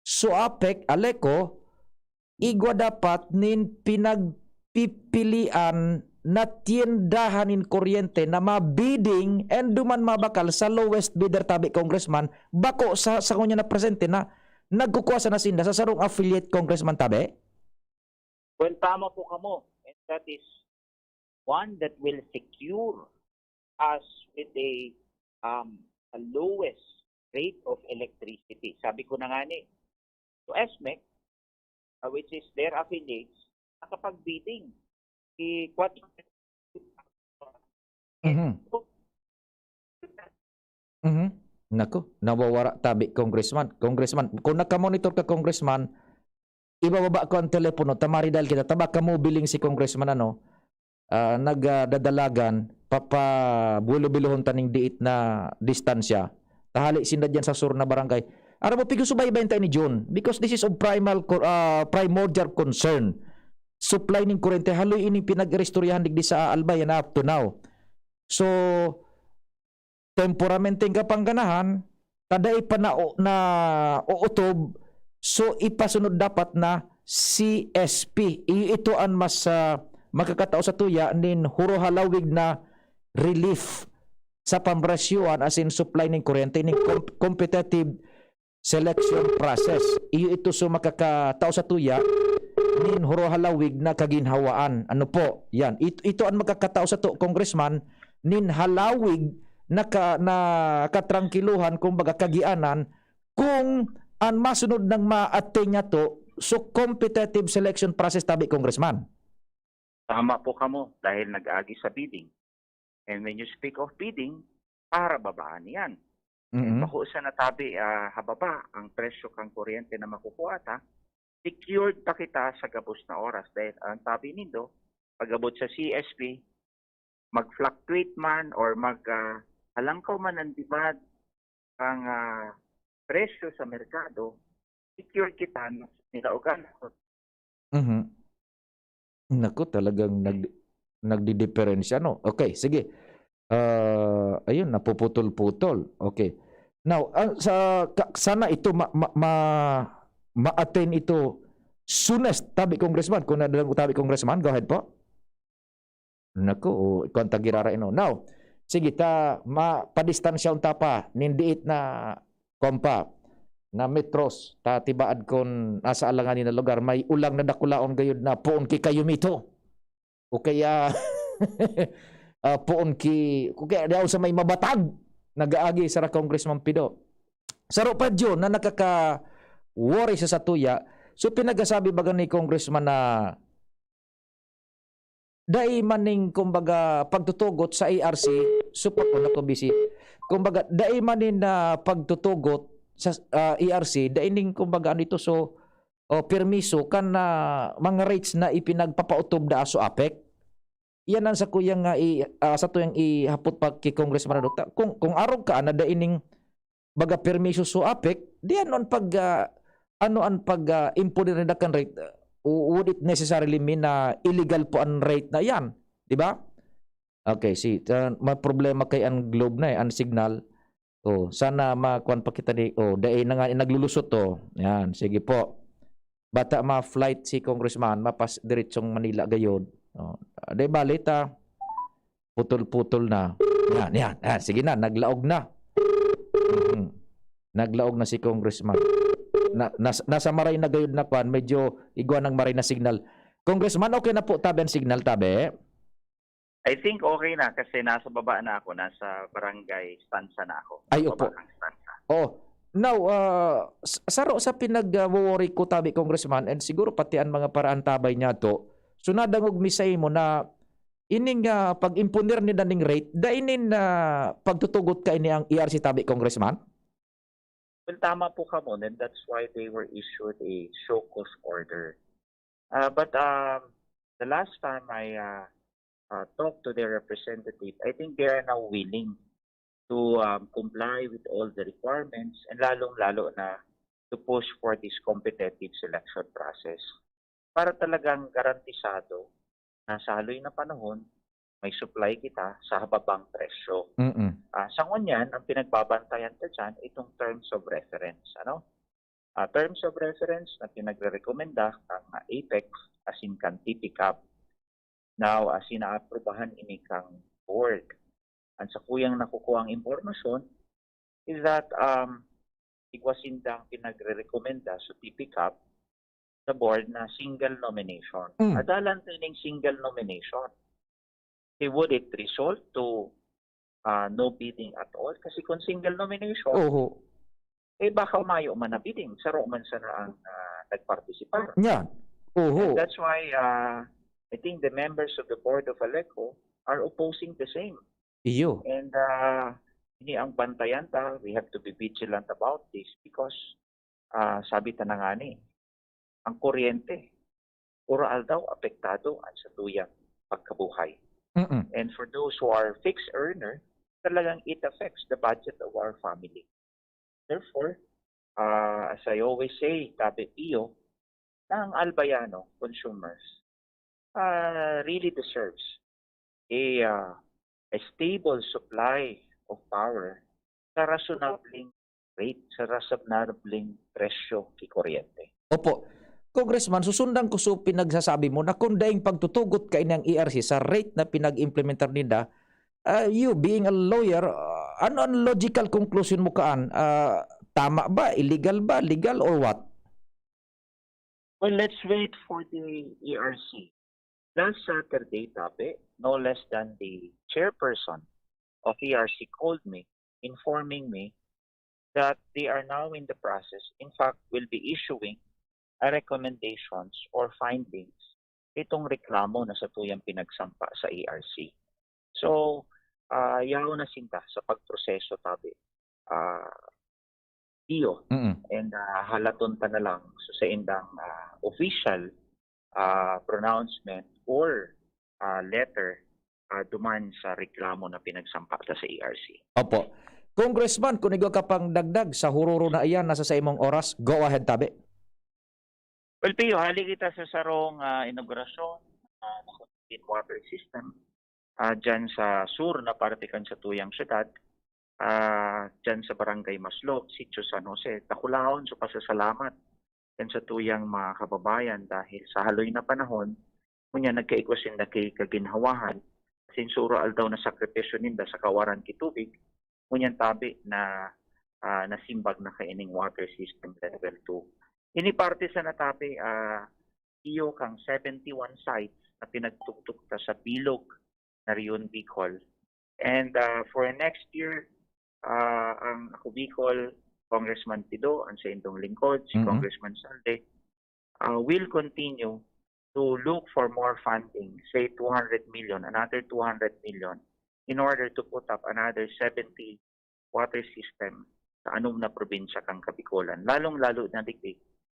so APEC, Aleco, igwa dapat nin pinagpipilian na tiyendahan nin kuryente na ma-bidding and duman mabakal sa lowest bidder tabi, Congressman, bako sa, sa kunya na presente na nagkukuha sana sinda sa sarong affiliate, Congressman, tabi? Well, tama po kamo. And that is one that will secure us with a, um, a lowest rate of electricity. Sabi ko na nga ni, so S M E C, uh, which is their affiliates, nakapag-bidding. Si Quattro Mhm. Mhm. Nako, nawawara tabi, Congressman. Congressman, kung nakamonitor ka, Congressman, ibababa ko ang telepono, ta maridial kita, ta baka mobiling si Congressman, ano, ah, nagdadalagan, papabulo-bilohon ta ning diit na distansya. Ta hali sinda diyan sa sur na barangay. Aram mo, pigsusubaybayan tayo ni Jun, because this is of primal co-, ah, primordial concern. Supply ning kuryente, haloy ini pinag-iristoryahan digdi sa Albay na up to now. So, temporamenteng kapangganahan, ta dai pa na, nauutob, so ipasunod dapat na C S P. I-, ito an mas, ah, makakatao sa tuya nin huro halawig na relief sa pampresyohan asin supply nin kuryente nin com-, competitive selection process. Iyo ito so makakatao sa tuya nin huro halawig na kaginhawaan. Ano po? Yan. It-, ito ang makakatao sa to, Congressman, nin halawig na ka-, na katrangkiluhan, kumbaga kagianan, kung an masunod nang ma-attain niya to, so competitive selection process tabi, Congressman. Tama po kamo dahil nag-agi sa bidding. And when you speak of bidding, para babaan yan. Mm-mm. Bako sa natabi, ah, hababa ang presyo kang kuryente na makukuha ta, secured pa kita sa gabos na oras. Dahil ang tabi nindo, pag-abot sa C S P, mag-fluctuate man or mag, ah, halangkaw man ang demand ang, ah, presyo sa merkado, secure kita na nilaogan. Mhm. Naku, talagang nag-, nagdidiperensya, no? Okay, sige. Ah, ayun, napuputol-putol. Okay. Now, ah, sa ka sana ito ma ma ma ma-attain ito soonest, tabi Congressman, kung nadadangog tabi Congressman, go ahead po. Naku, oh, ikaw ang tagirara ino. Now, sige ta, ma padistansya unta pa, nindiit na, kompa, na metros, ta tibaad kun nasa alanganin na lugar, may ulang na dakulaon gayod na poon ki Kayumito. O kaya, ah, poon ki, o kaya diyaw sa may mabatag, nag-aagi sa Congressman Pido. Saro pa, John, na nakaka-worry sa satuya. So, pinagasabi baga ni Congressman na dai man ning, kumbaga, pagtutugot sa E R C, support ko na ko, busy. Kumbaga, dai man nin, ah, pagtutugot sa, ah, E R C, dai ning, kumbaga, ano ito, so, o permiso kan, ah, mga rates na ipinagpapautob daa sa APEC. Iyan ang sakuyang nga i-, ah, satuyang ihapot pa ki Congressman Adocta. Kung, kung arog ka na dai ning baga permiso sa APEC, di ano an pag, ah, ano an pag, ah, imponer ninda kan rate? Uh, would it necessarily mean na illegal po an rate na iyan? Di ba? Okay, si, ah, may problema kay an Globe na, eh, an signal. Oh, sana makuan pa kita ni, oh, dai na nga naglulusot, oh. Yan, sige po. Bata ma-flight si Congressman, mapas-, diretsong Manila gayod. Oh, di bale ta, putol-putol na. Yan, yan, yan. Sige na, naglaog na. Mhm. Naglaog na si Congressman. Na, nas-, nasa maray na gayod na kwan, medyo igwa ng maray na signal. Congressman, okay na po, tabi ang signal, tabi? I think okay na kasi nasa baba na ako, nasa barangay stanza na ako. Ay, opo. Baba ng stanza. Oh, now, ah, s-, saro sa pinag-worry ko, tabi, Congressman, and siguro pati ang mga paraantabay niya to, so nadangog mi sa imo na ining, ah, pag-imponer ni daning rate, dai nin, ah, pagtutugot ka ini ang E R C, tabi, Congressman? Well, tama po kamo, and that's why they were issued a show cause order. Ah, but, um, the last time I, ah, ah, talked to their representative, I think they are now willing to, um, comply with all the requirements and lalong-lalo na to push for this competitive selection process para talagang garantisado na sa haloy na panahon, may supply kita sa hababang presyo. Mm. Ah, sa ngunyan, ang pinagbabantayan ta diyan, itong terms of reference, ano? Ah, terms of reference na pinagrerekomenda ng, ah, APEC asin kan TPCAB. Now, asin naaprubahan ini kang board. Ang sakuyang nakukuhang impormasyon is that, um, igwa sindang pinagrerekomenda sa TPCAB sa board na single nomination. Mm. Adalan sa ining single nomination, eh, would it result to, ah, no bidding at all? Kasi kung single nomination, Oho. eh, baka mayo man na bidding, saro man sana ang, ah, nagpartisipar. Yan. Oho. And that's why, ah, I think the members of the Board of Aleco are opposing the same. Iyo. And, ah, ini ang bantayan ta, we have to be vigilant about this because, ah, sabi ta na ngani, ang kuryente, ura-aldaw apektado ang satuyang pagkabuhay. Mm-mm. And for those who are fixed earner, talagang it affects the budget of our family. Therefore, ah, as I always say, tabi iyo, na ang Albayano consumers, ah, really deserves a, ah, a stable supply of power sa rasonableng rate, sa rasonableng presyo ki kuryente. Opo. Congressman, susundan ko so pinagsasabi mo na kung daing pagtutugot kaini ang E R C sa rate na pinag-implementar ninda, ah, you being a lawyer, ah, ano ang logical conclusion mo kaan? Ah, tama ba? Illegal ba? Legal or what? Well, let's wait for the E R C. Last Saturday, tabi, no less than the chairperson of E R C called me, informing me that they are now in the process, in fact, will be issuing a recommendations or findings itong reklamo na satuyang pinagsampa sa E R C. So, ah, yaon na sinda sa pagproseso, tabi, ah, iyo. Mm. And, ah, halaton ta na lang sa saindang, ah, official, ah, pronouncement or, ah, letter, ah, duman sa reklamo na pinagsampa ta sa E R C. Opo. Congressman, kung igwa ka pang dagdag sa huroro na iyan, nasa saimong oras, go ahead, tabi. Well, Pio, hali kita sa sarong, ah, inaugurasyon, ah, ng clean water system. ah, diyan sa sur na parte kan satuyang syudad, ah, diyan sa Barangay Maslog, Sitio San Jose. Dakulaon sa pasasalamat kan satuyang mga kababayan dahil sa haloy na panahon, ngunyan nagkaigwa sinda ki kaginhawahan. Sinsuro aldaw na sakripisyo ninda sa kawaran ki tubig, ngunyan tabi na, ah, nasimbag na kaining water system level two. Ini parte sa natabi, ah, iyo kang seventy-one sites na pinagtugtog ta sa bilog na Rion Bicol. And, ah, for next year, ah, ang Ako Bicol, Congressman Pido, ang sa indong lingkod, si Mhm. Congressman Salde, ah, will continue to look for more funding, say two hundred million, another two hundred million, in order to put up another seventy water system sa anom na probinsya kan Kabikolan, lalong-lalo na digdi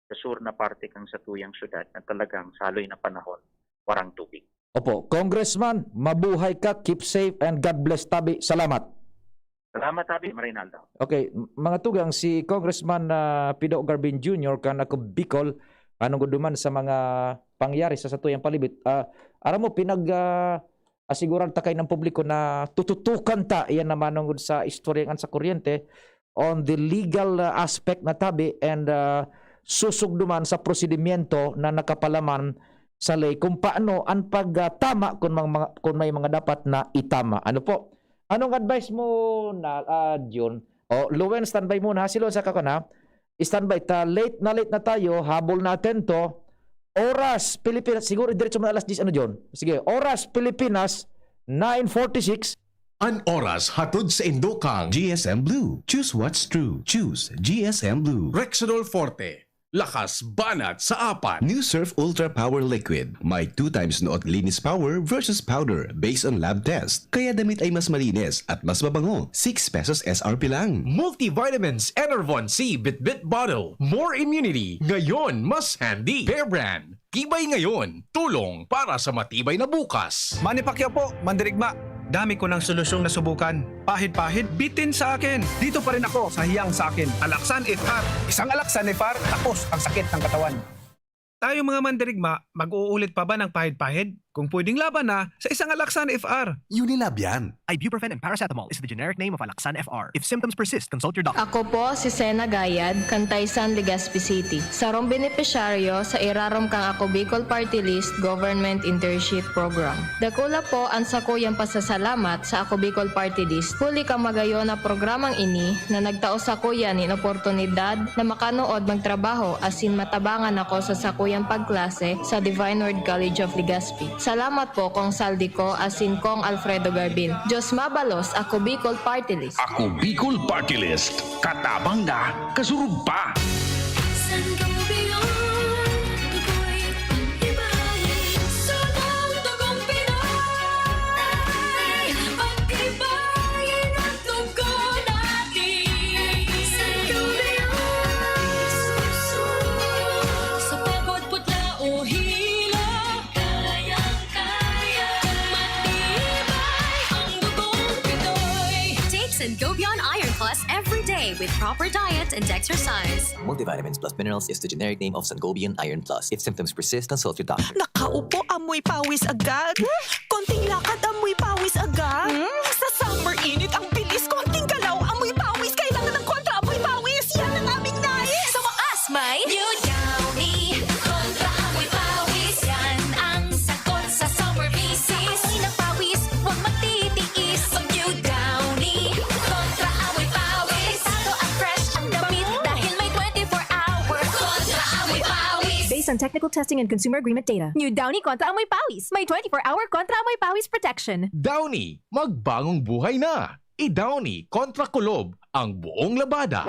sa sur na parte kan satuyang syudad na talagang sa haloy na panahon, warang tubig. Opo, Congressman, mabuhay ka, keep safe, and God bless tabi. Salamat. Salamat tabi, Marinaldo. Okay, m-, mga tugang, si Congressman, ah, Pido Garbin Junior kan Ako Bicol, manungod duman sa mga pangyayari sa satuyang palibot. Ah, aram mo, pinag, ah, asigurar ta kaining publiko na tututukan ta iyan na manungod sa istoryang an sa kuryente on the legal, ah, aspect na tabi and, ah, susog duman sa prosedimyento na nakapalaman sa ley kung paano an pagtama kun mang-, mga, kung may mga dapat na itama. Ano po? Anong advice mo na, ah, Jun? O, Luen, standby muna, ha? Si Luen, saka ka na. Standby ta, late na late na tayo, habol na atento. Oras, Pilipinas, siguro diretso mo na alas diyes, ano, John? Sige, oras, Pilipinas, nine forty-six. An oras hatod saindo kan G S M Blue. Choose what's true. Choose G S M Blue. Rexidol Forte. Lakas banat sa apat. New Surf Ultra Power Liquid. May two times noot linis power versus powder based on lab test. Kaya damit ay mas malinis at mas mabango. Six pesos S R P lang. Multivitamins Enervon C Bitbit Bottle. More immunity. Ngayon, mas handy. Bear Brand. Tibay ngayon. Tulong para sa matibay na bukas. Manny Pacquiao po, mandirigma. Dami ko ng solusyong nasubukan. Pahid-pahid, bitin sa akin. Dito pa rin ako sa hiyang sa akin. Alaksan F R. Isang Alaksan F R, tapos ang sakit ng katawan. Tayong mga mandirigma, mag-uulit pa ba ng pahid-pahid? Kung pwedeng laban na, sa isang Alaksan F R. Unilab yan. Ibuprofen and paracetamol is the generic name of Alaksan F R. If symptoms persist, consult your doctor. Ako po si Sena Gayad, kan Taysan, Legazpi City. Sarong benepisyaryo sa irarom kang Ako Bicol Party List Government Internship Program. Dakula po an sakuyang pasasalamat sa Ako Bicol Party List, huli kan magayon na programang ini na nagtao sakuya nin oportunidad na makanood magtrabaho asin matabangan ako sa sakuyang pagklase sa Divine Word College of Legazpi. Salamat po, Cong Saldi Co asin Cong Alfredo Garbin. Diyos mabalos, Ako Bicol Party List. Ako Bicol Party List. Katabang na, kasurog pa. Sangobion, dugoy, pagtibayin. Sa mga dugong Pinoy, pagtibayin ang dugo natin. Sangobion, sa pagod, putla o hilo. Kayang-kaya, matibay ang dugong Pinoy. Take Sangobion Iron Plus every day with proper diet and exercise. Multivitamins plus minerals is the generic name of Sangobion Iron Plus. If symptoms persist, consult your doctor. Nakaupo, amoy pawis agad. Konting lakad, amoy pawis agad. Hmm? Sa summer init, ang bilis. Konting galaw, amoy pawis. Kailangan ng kontra amoy pawis. Yan ang aming nais. Sa wakas, may New Downy. Kontra amoy pawis. Yan ang sagot sa summer visis. Amoy ng pawis, huwag magtitiis. Mag New Downy. Kontra amoy pawis. Delikado at fresh ang damit dahil may twenty-four hour kontra amoy pawis. Based on technical testing and consumer agreement data. New Downy kontra amoy pawis. May twenty-four hour kontra amoy pawis protection. Downy, magbangong buhay na! I-Downy kontra kulob ang buong labada.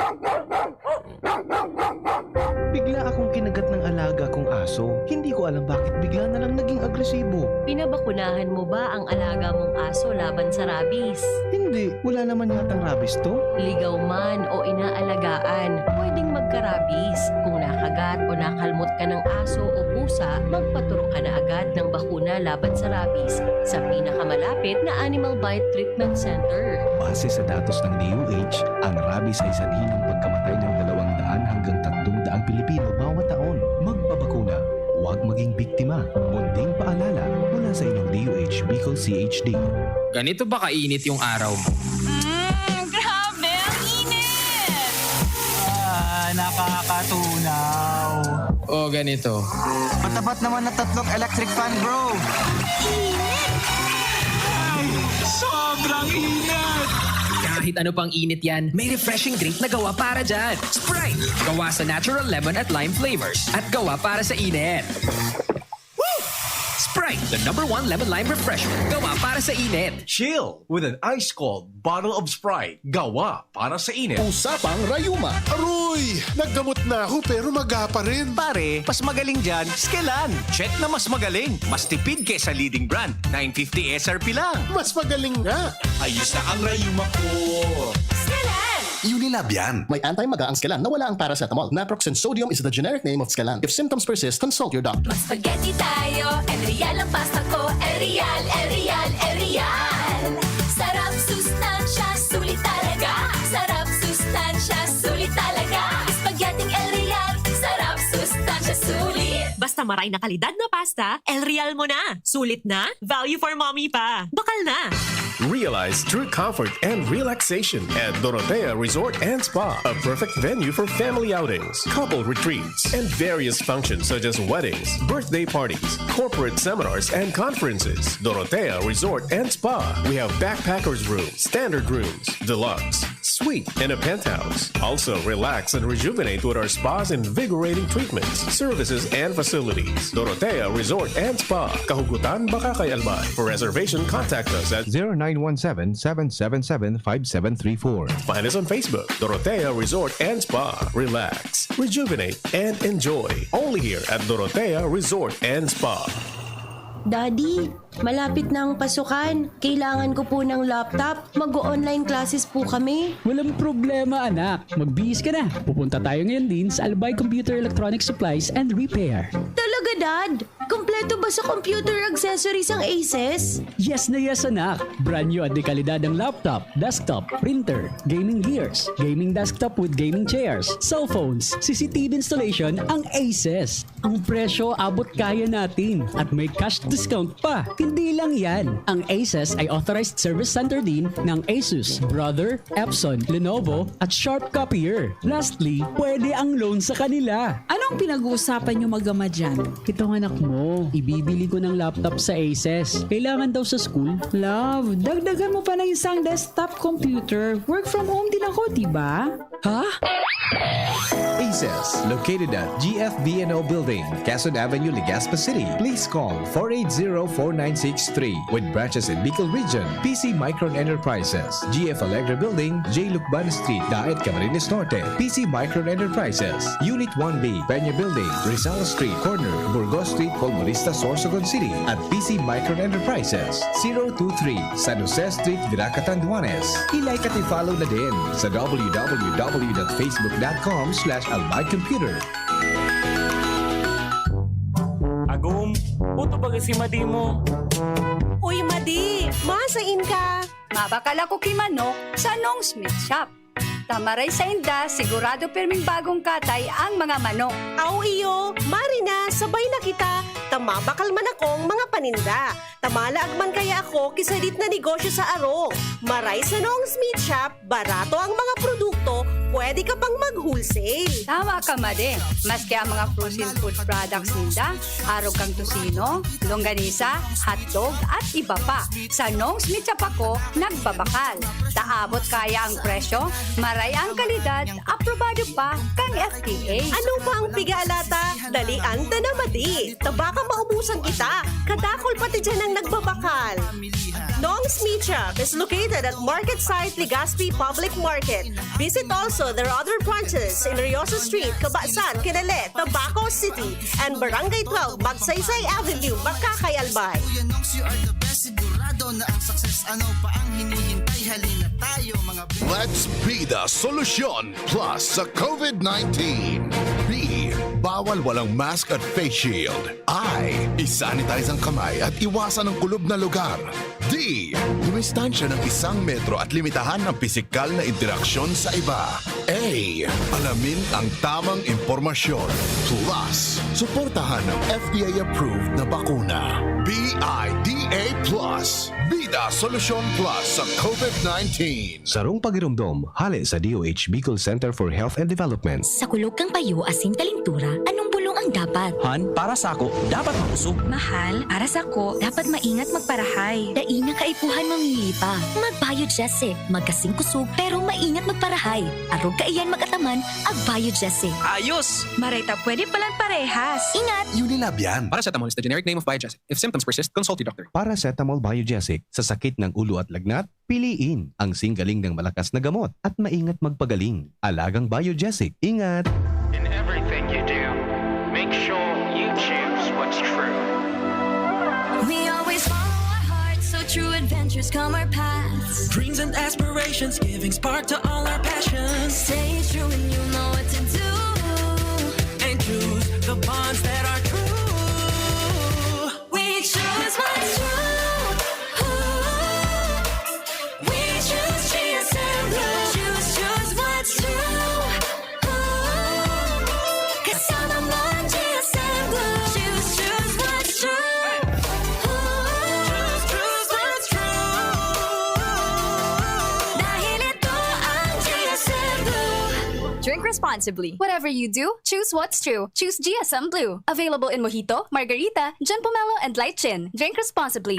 Bigla akong kinagat ng alaga kong aso. Hindi ko alam bakit bigla na lang naging agresibo. Pinabakunahan mo ba ang alaga mong aso laban sa rabies? Hindi. Wala naman yatang rabies to. Ligaw man o inaalagaan, pwedeng magka-rabies. Kung nakagat o nakalmot ka ng aso o pusa, magpaturok ka na agad ng bakuna laban sa rabies sa pinakamalapit na Animal Bite Treatment Center. Base sa datos ng D O H, ang rabies ay sanhi ng pagkamatay ng dalawang daan hanggang tatlong daang Pilipino bawat taon. Magpabakuna, huwag maging biktima. Munting paalala mula sa inyong D O H Bicol C H D. Ganito ba kainit yung araw mo? Mm, grabe, ang init! Ah, nakakatunaw. O ganito. Patapat naman na tatlong electric fan, bro. Init! Ay, sobrang init! Kahit ano pang init yan, may refreshing drink na gawa para dyan. Sprite! Gawa sa natural lemon at lime flavors at gawa para sa init. Woo! Sprite, the number one lemon lime refreshment. Gawa para sa init. Chill with an ice-cold bottle of Sprite. Gawa para sa init. Usapang Rayuma. Aroy! Naggamot na ako pero maga pa rin. Pare, mas magaling dyan, Skelan. Check na mas magaling. Mas tipid kesa leading brand. nine fifty S R P lang. Mas magaling nga. Ayos na ang Rayuma ko. Skelan! Unilab yan. May anti-maga ang Skelan na wala ang paracetamol. Naproxen sodium is the generic name of Skelan. If symptoms persist, consult your doctor. Spaghetti tayo, El Real ang pasta ko. El Real, El Real, El Real. Sarap, sustansya, sulit talaga. Sarap, sustansya, sulit talaga. Spaghetti El Real. Sarap, sustansya, sulit. Basta maray na kalidad na pasta, El Real mo na. Sulit na, value for mommy pa. Bakal na. Realize true comfort and relaxation at Dorotea Resort and Spa, a perfect venue for family outings, couple retreats, and various functions such as weddings, birthday parties, corporate seminars, and conferences. Dorotea Resort and Spa. We have backpackers room, standard rooms, deluxe, suite, and a penthouse. Also, relax and rejuvenate with our spa's invigorating treatments, services, and facilities. Dorotea Resort and Spa, Kahugutan, Bacacay, Albay. For reservation, contact us at zero nine one seven, seven seven seven, five seven three four. Find us on Facebook, Dorotea Resort and Spa. Relax, rejuvenate, and enjoy. Only here at Dorotea Resort and Spa. Daddy, malapit na ang pasukan. Kailangan ko po ng laptop. Mag-o-online classes po kami. Walang problema, anak. Magbihis ka na. Pupunta tayo ngayon din sa Albay Computer Electronic Supplies and Repair. Talaga, Dad? Kompleto ba sa computer accessories ang Aces? Yes na yes, anak. Brand new at de kalidad ang laptop, desktop, printer, gaming gears, gaming desktop with gaming chairs, cellphones, C C T V installation ang Aces. Ang presyo abot kaya natin at may cash discount pa. Hindi lang yan. Ang Aces ay authorized service center din ng Asus, Brother, Epson, Lenovo at Sharp Copier. Lastly, pwede ang loan sa kanila. Anong pinag-uusapan niyo mag-ama dyan? Itong anak mo, ibibili ko ng laptop sa Aces. Kailangan daw sa school. Love, dagdagan mo pa ng isang desktop computer. Work from home din ako, di ba? Ha? Aces, located at G F V N O Building, Quezon Avenue, Legazpi City. Please call four eight zero, four nine six three. With branches in Bicol Region, P C Micron Enterprises, G F Allegra Building, J Lucban Street, Daet, Camarines Norte. P C Micron Enterprises, Unit one B, Peña Building, Rizal Street, corner, Burgos Street, Polvorista, Sorsogon City. At P C Micron Enterprises, zero two three, San Jose Street, Virac, Catanduanes. I-like at i-follow na din sa w w w dot facebook dot com slash albay computer. Agom, puto baga si Madi mo. Uy, Madi! Masain ka? Mabakal ako ki manok sa Nong Smith Shop. Ta maray sainda, sigurado pirming bagong katay ang mga manok. Aw iyo, mari na, sabay na kita, ta mabakal man akong mga paninda. Ta malaag man kaya ako ki sadit na negosyo sa arog. Maray sa Nong Smith Shop, barato ang mga produkto, pwede ka pang mag-wholesale. Tama ka, Madi. Maski ang mga frozen food products ninda, arog kan tocino, longganisa, hotdog, at iba pa. Sa Nong Smith Shop ako nagbabakal. Ta abot kaya ang presyo, maray ang kalidad, aprobado pa kan F D A. Ano pang piga-alata? Dalian ta na, Madi. Ta baka maubusan kita. Kadakul pati diyan ang nagbabakal. Nong's Meat Shop is located at Market Site, Legazpi Public Market. Visit also their other branches in Riosa Street, Cabasan, Kinele, Tabaco City, and Barangay twelve, Magsaysay Avenue, Bacacay, Albay. Kuya Nongs, you are the best. Sigurado na ang success. Ano pa ang hinihintay? Halina tayo, mga Let's be the solution plus sa COVID nineteen. B, bawal walang mask at face shield. I, isanitize ang kamay at iwasan ang kulob na lugar. D. Dumistansya ng isang metro at limitahan ang pisikal na interaksyon sa iba. A. Alamin ang tamang impormasyon. Plus, suportahan ang F D A-approved na bakuna. B I D A plus. Bida Solusyon Plus sa COVID nineteen. Sarong pagiromdom, hale sa D O H Bicol Center for Health and Development. Sa kulog kan payo asin kalintura, anong bulong ang dapat? Han, para sako, dapat makusog. Mahal, para sako, dapat maingat magparahay. Dai na kaipuhan mamili pa. Mag-Biogesic, magkasing kusog, pero maingat magparahay. Arog kaiyan mag-ataman, ag-Biogesic. Ayos! Maray ta pwede palan parehas. Ingat! Unilab yan. Paracetamol is the generic name of Biogesic. If symptoms persist, consult your doctor. Paracetamol Biogesic, sa sakit ng ulo at lagnat, piliin ang singgaling ng malakas na gamot at maingat magpagaling. Alagang Biogesic, ingat! In everything you do, make sure you choose what's true. We always follow our hearts, so true adventures come our paths. Dreams and aspirations, giving spark to all our passions. Stay true and you know what to do. And choose the bonds that are true. We choose what's true. Ooh. We choose G S M Blue. Choose, choose what's true. Ooh. Kasama mo ang G S M Blue. Choose, choose what's true. Ooh. Choose, choose what's true. Dahil ito ang G S M Blue. Drink responsibly. Whatever you do, choose what's true. Choose G S M Blue. Available in Mojito, Margarita, John Pomelo, and Light Gin. Drink responsibly.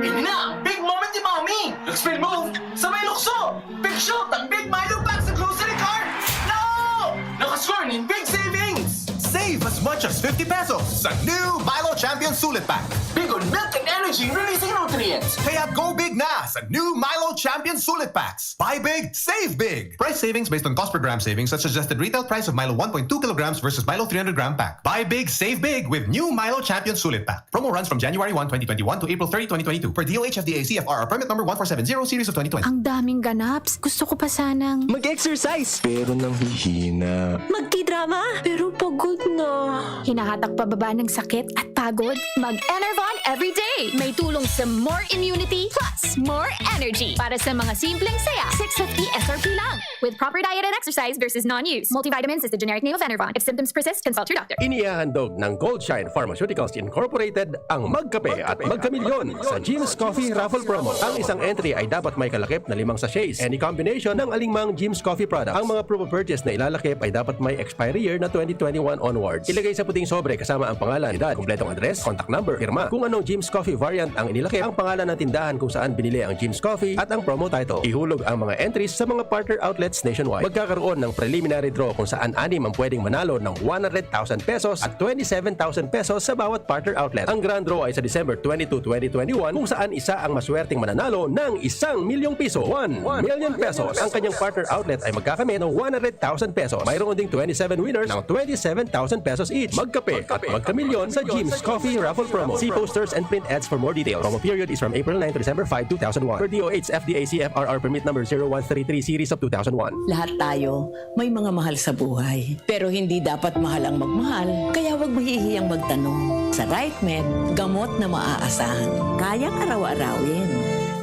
Ini na ang big moment ni Mommy! Expel move sa may lukso! Big shot ang Big Milo Pack sa grocery cart! No! Nakascore nin big savings! Save as much as fifty pesos sa new Milo Champion Sulit Pack. Big on milk and energy releasing nutrients. Kaya go big na sa new Milo Champion Sulit Packs. Buy big, save big. Price savings based on cost per gram savings at suggested retail price of Milo one point two kilograms versus Milo three hundred gram pack. Buy big, save big with new Milo Champion Sulit Pack. Promo runs from January one, twenty twenty-one to April thirty, twenty twenty-two, per D O H F D A C F R R permit number one four seven zero series of twenty twenty. Ang daming ganaps. Gusto ko pa sanang mag-exercise, pero nanghihina. Magtidrama, pero pagod na. Hinahatak pababa ng sakit at pagod? Mag-Enervon everyday! May tulong sa more immunity plus more energy. Para sa mga simpleng saya, six fifty S R P lang. With proper diet and exercise versus non-use. Multivitamins is the generic name of Enervon. If symptoms persist, consult your doctor. Inihahandog ng Goldshine Pharmaceuticals Incorporated ang Magkape at Magkamilyon sa Jim's Coffee Raffle Promo. Ang isang entry ay dapat may kalakip na limang sachets. Any combination ng aling mang Jim's Coffee product. Ang mga proof of purchase na ilalakip ay dapat may expiry year na twenty twenty-one onwards. Ilagay sa puting sobre kasama ang pangalan, edad, kompletong address, contact number, pirma. Kung anong Jim's Coffee variant ang inilakip, ang pangalan ng tindahan kung saan binili ang Jim's Coffee at ang promo title. Ihulog ang mga entries sa mga partner outlets nationwide. Magkakaroon ng preliminary draw kung saan anim ang pwedeng manalo ng one hundred thousand pesos at twenty-seven thousand pesos sa bawat partner outlet. Ang grand draw ay sa December twenty-two, twenty twenty-one, kung saan isa ang maswerteng mananalo ng isang milyong piso, one million pesos. Ang kanyang partner outlet ay magkakamit ng one hundred thousand pesos. Mayroon ding twenty-seven winners ng twenty-seven thousand pesos each. Magkape at magkamilyon sa Jim's Coffee Raffle Promo. See posters and print ads for more details. Promo period is from April nine to December five, two thousand one. Per D O H F D A C F R R permit number zero one three three series of two thousand one. Lahat tayo may mga mahal sa buhay. Pero hindi dapat mahal ang magmahal, kaya huwag mahihiyang magtanong. Sa Right Med, gamot na maaasahan, kayang araw-arawin.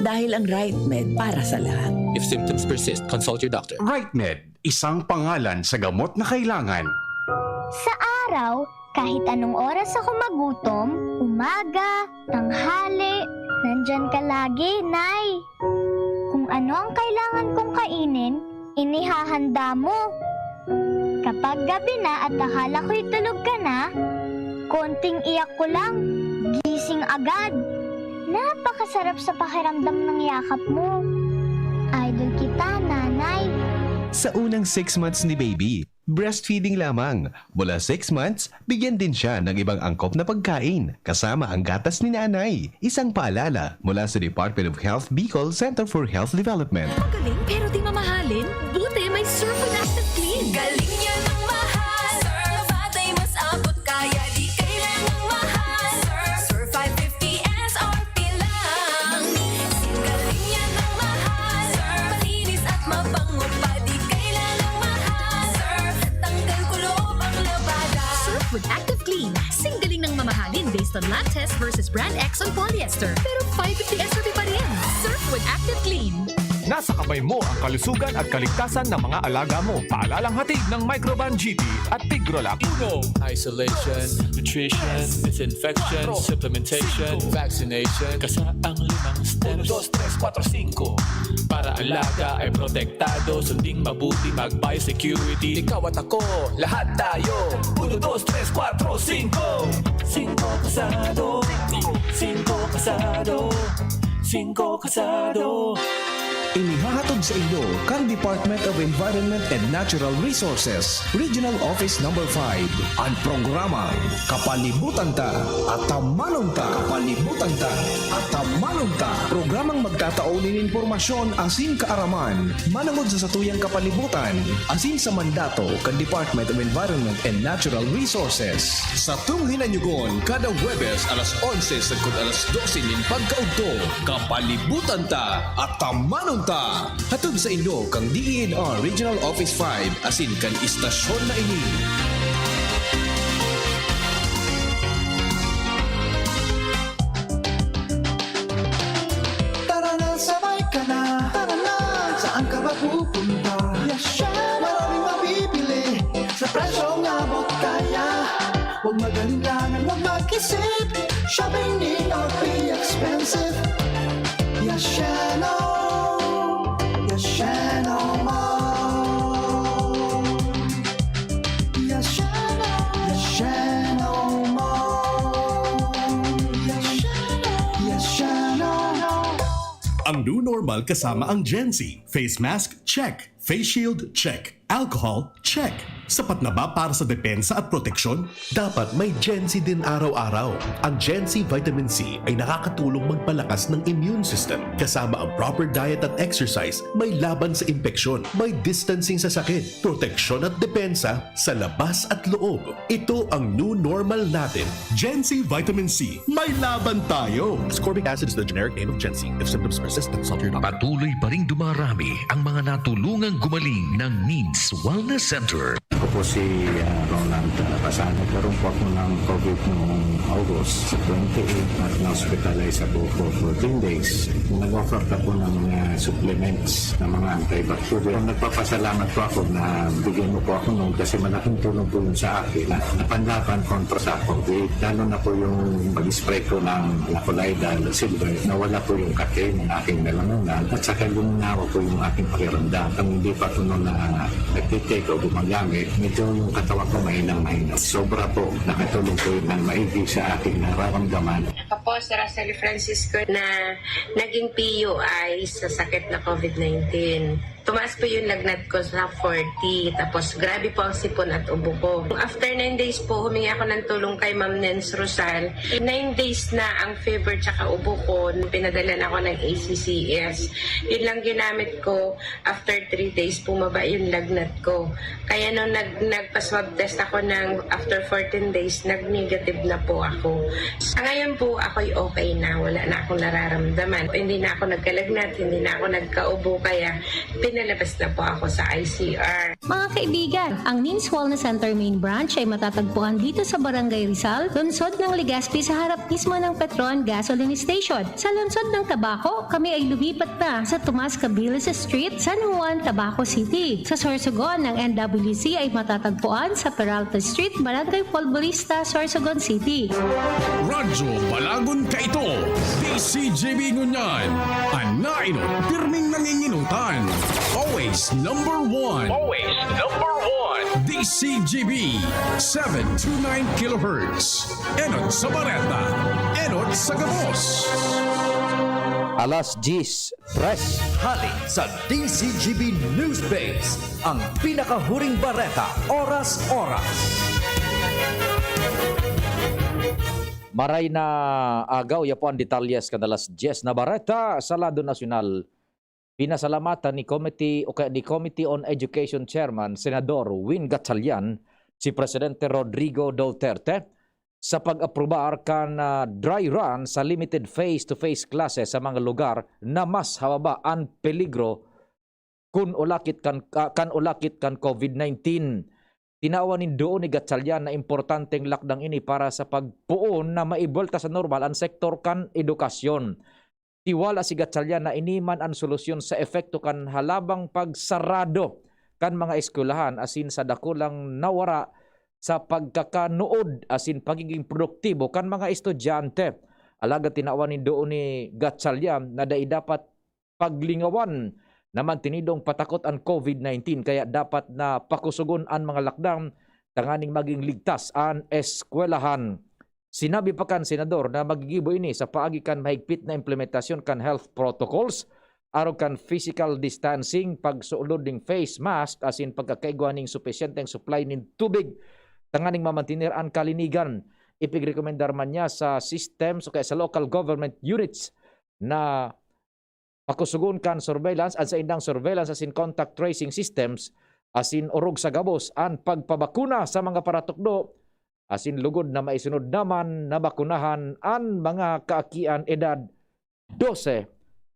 Dahil ang Right Med para sa lahat. If symptoms persist, consult your doctor. Right Med, isang pangalan sa gamot na kailangan. Sa araw, kahit anong oras ako magutom, umaga, tanghali, nandyan ka lagi, Nay. Kung ano ang kailangan kong kainin, inihahanda mo. Kapag gabi na at akala ko'y tulog ka na, konting iyak ko lang, gising agad. Napakasarap sa pakiramdam ng yakap mo. Idol kita, Nanay. Sa unang six months ni baby, breastfeeding lamang. Mula six months, bigyan din siya ng ibang angkop na pagkain, kasama ang gatas ni nanay. Isang paalala mula sa Department of Health Bicol Center for Health Development. Magaling pero di mamahalin? Buti may Surf with Active Clean. Galing yan ang mahal. Surf, patay mas abot kaya, di kailangang mahal. Surf, Surf five fifty S R P lang. Galing yan ang mahal. Surf, malinis at mabango pa, di kailangang mahal. Surf, tanggal kulob ang labada. Surf with Active Clean. Singgaling ng mamahalin based Lantes versus Brand X on polyester. Pero five fifty S R P pa rin. Surf with Active Clean. Nasa kamay mo ang kalusugan at kaligtasan ng mga alaga mo. Paalalang hatid ng Microban G T at Tigrolac. Uno, Isolation, nutrition, disinfection, supplementation, vaccination, kasa ang limang steps. Dos, tres, kuwatro, singko. Para alaga ay protektado, sunding mabuti, mag-biosecurity. Ikaw at ako, lahat tayo. Uno, dos, tres, kuwatro, singko. Singko kasado. Singko kasado. Singko kasado. Inihahatod sa inyo kan Department of Environment and Natural Resources, Regional Office Number five, an programang Kapalibutan Ta, Atamanon Ta, Kapalibutan Ta, Atamanon Ta. Programang magtatao nin impormasyon asin kaaraman manangod sa satuyang kapalibutan asin sa mandato kan Department of Environment and Natural Resources. Satong hinanyugon kada Huwebes alas onse sagkod alas dose nin pagkaudto. Kapalibutan Ta, Atamanon Ta. Hatod sa inyo kan D E N R Regional Office five asin kan istasyon na ini. Tara na, sabay ka na. Tara na, saan ka ba pupunta? Yasha! Maraming mabibili sa presyong abot kaya. Huwag mag-alinlangan, huwag mag-isip. Shopping need not be expensive. Yashano! Yashano Mall! Yashano! Yashano Mall! Yashano! Yashano! Ang new normal kasama ang Gen Z. Face mask, check. Face shield, check. Alcohol, check. Sapat na ba para sa depensa at proteksyon? Dapat may Gen Z din araw-araw. Ang Gen Z Vitamin C ay nakakatulong magpalakas ng immune system. Kasama ang proper diet at exercise, may laban sa impeksyon, may distancing sa sakit, proteksyon at depensa sa labas at loob. Ito ang new normal natin. Gen Z Vitamin C, may laban tayo! Ascorbic acid is the generic name of Gen Z. If symptoms persist, consult your doctor. Patuloy pa ring dumarami ang mga natulungang gumaling ng Needs Wellness Center. Ako po si ah, Ronald Pasano. Nagkaroon po ako ng COVID noong August twenty-eight at na-hospitalize ako for fourteen days. Nag-offer ka po ng ah, supplements na mga antibacterial. Nagpapasalamat po ako na bigyan mo po ako noon kasi malaking tulong po yun sa akin na napanlaban kontra sa COVID. Lalo na po yung pag-spray ko ng Lacolidal Silver, nawala po yung kate ng aking lalamunan at saka luminawa po yung aking pakiramdam. Kung hindi pa po noon na nagtitake o gumagamit, medyo yung katawan ko mahinang-mahina. Sobra po, nakatulong po yun ng maigi sa aking nararamdaman. Ako po si Rosely Francisco na naging P U I sa sakit na COVID nineteen. Tumaas po yung lagnat ko sa forty. Tapos grabe po ang sipon at ubo ko. After nine days po, humingi ako ng tulong kay Ma'am Nens Rosal. Nine days na ang fever tsaka ubo ko. Pinadala na ako ng A C C S. Yun lang ginamit ko. After three days, bumaba yung lagnat ko. Kaya nung nag, nagpa-swab test ako ng after fourteen days, nag-negative na po ako. Sa ngayon po, ako'y okay na. Wala na akong nararamdaman. Hindi na ako nagkalagnat, hindi na ako nagkaubo, kaya pinalabas na po ako sa I C R. Mga kaibigan, ang Needs Wellness Center Main Branch ay matatagpuan dito sa Barangay Rizal, lungsod ng Legazpi, sa harap mismo ng Petron Gasoline Station. Sa lungsod ng Tabaco, kami ay lumipat na sa Tomas Cabilis Street, San Juan, Tabaco City. Sa Sorsogon, ang N W C ay matatagpuan sa Peralta Street, Barangay Folgorista, Sorsogon City. Radyo Balagon Kaito, D C G B Ngunyan, an nainot pirming nanginginutan. Always number one. Always number one. D C G B, seven two nine kilohertz. Enot sa bareta, enot sa gabos. Alas diyes, tres. Hali sa D C G B News Base, ang pinakahuring bareta, oras-oras. Maray na agaw, yapo ang detalyes kan alas diyes na bareta sa lado nasyonal. Pinasalamatan ni Committee o kaya ni Committee on Education Chairman, Senador Win Gatchalian, si Presidente Rodrigo Duterte sa pag-aprobar kan ah, dry run sa limited face-to-face classes sa mga lugar na mas hababa an peligro kun ulakit kan, ka- kan ulakit kan COVID nineteen. tinawan nin duon ni Gatchalian na importanteng lakdang ini para sa pagpoon na maibuwelta sa normal an sektor kan edukasyon. Tiwala si Gatchalian na ini man an solusyon sa epekto kan halabang pagsarado kan mga eskwelahan asin sa dakulang nawara sa pagkakanuod asin pagiging produktibo kan mga estudyante. Alagad tinawan nin duon ni Gatchalian na dai dapat paglingawan na mantinidong patakot an COVID nineteen, kaya dapat na pakusugon an mga lakdang tanganing maging ligtas an eskwelahan. Sinabi pa kan senador na magigibo ini sa paagi kan mahigpit na implementasyon kan health protocols, arog kan physical distancing, pagsulod ning face mask, asin pagkakaigwa ning supisyenteng supply nin tubig tanganing mamantener an kalinigan. Ipigrekomendar man niya sa systems o kaya sa local government units na pakusugon kan surveillance, an saindang surveillance asin contact tracing systems, asin orog sa gabos an pagpabakuna sa mga paratukdo, asin lugod na maisunod naman na bakunahan an mga kaakian edad dose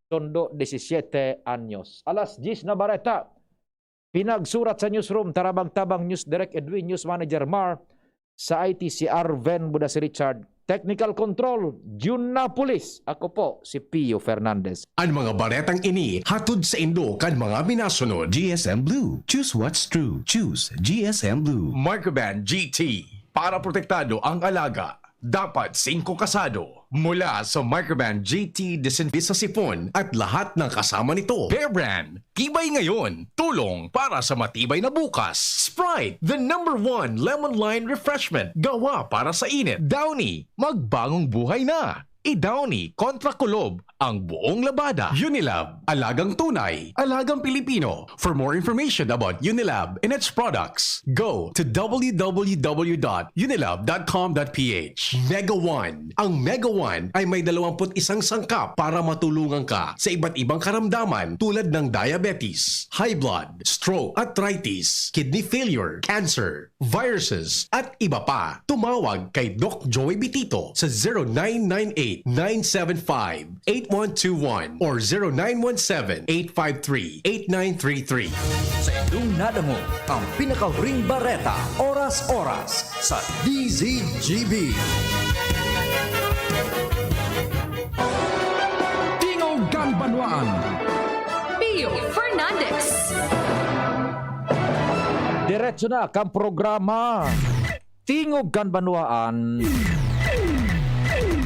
sundo disisiyete anyos. Alas diyes na bareta, pinagsurat sa newsroom, Tarabang Tabang News Direct Edwin, News Manager Mar, sa I T si Arven Budasi Richard, Technical Control, Jun Napolis. Ako po si Pio Fernandez. An mga baretang ini hatod saindo kan mga minasunod: G S M Blue. Choose what's true. Choose G S M Blue. Microban G T. Para protektado ang alaga, dapat singko kasado. Mula sa Microban G T, disinfect sa sipon at lahat ng kasama nito. Bear Brand, tibay ngayon, tulong para sa matibay na bukas. Sprite, the number one lemon lime refreshment, gawa para sa init. Downy, magbagong buhay na. I-Downy kontra kulob ang buong labada. Unilab, alagang tunay, alagang Pilipino. For more information about Unilab and its products, go to w w w dot unilab dot com dot p h. Mega One. Ang Mega One ay may dalawampu't isang sangkap para matulungan ka sa iba't ibang karamdaman, tulad ng diabetes, high blood, stroke, arthritis, kidney failure, cancer, viruses, at iba pa. Tumawag kay Doc Joey Bitito sa zero nine nine eight, nine seven five, eight one two one or zero nine one seven, eight five three, eight nine three three. Sa indong nadangog ang pinakahuring bareta, oras-oras sa D Z G B. Tingog kan Banwaan. Pio Fernandez. Diretso na kan programa. Tingog kan Banwaan.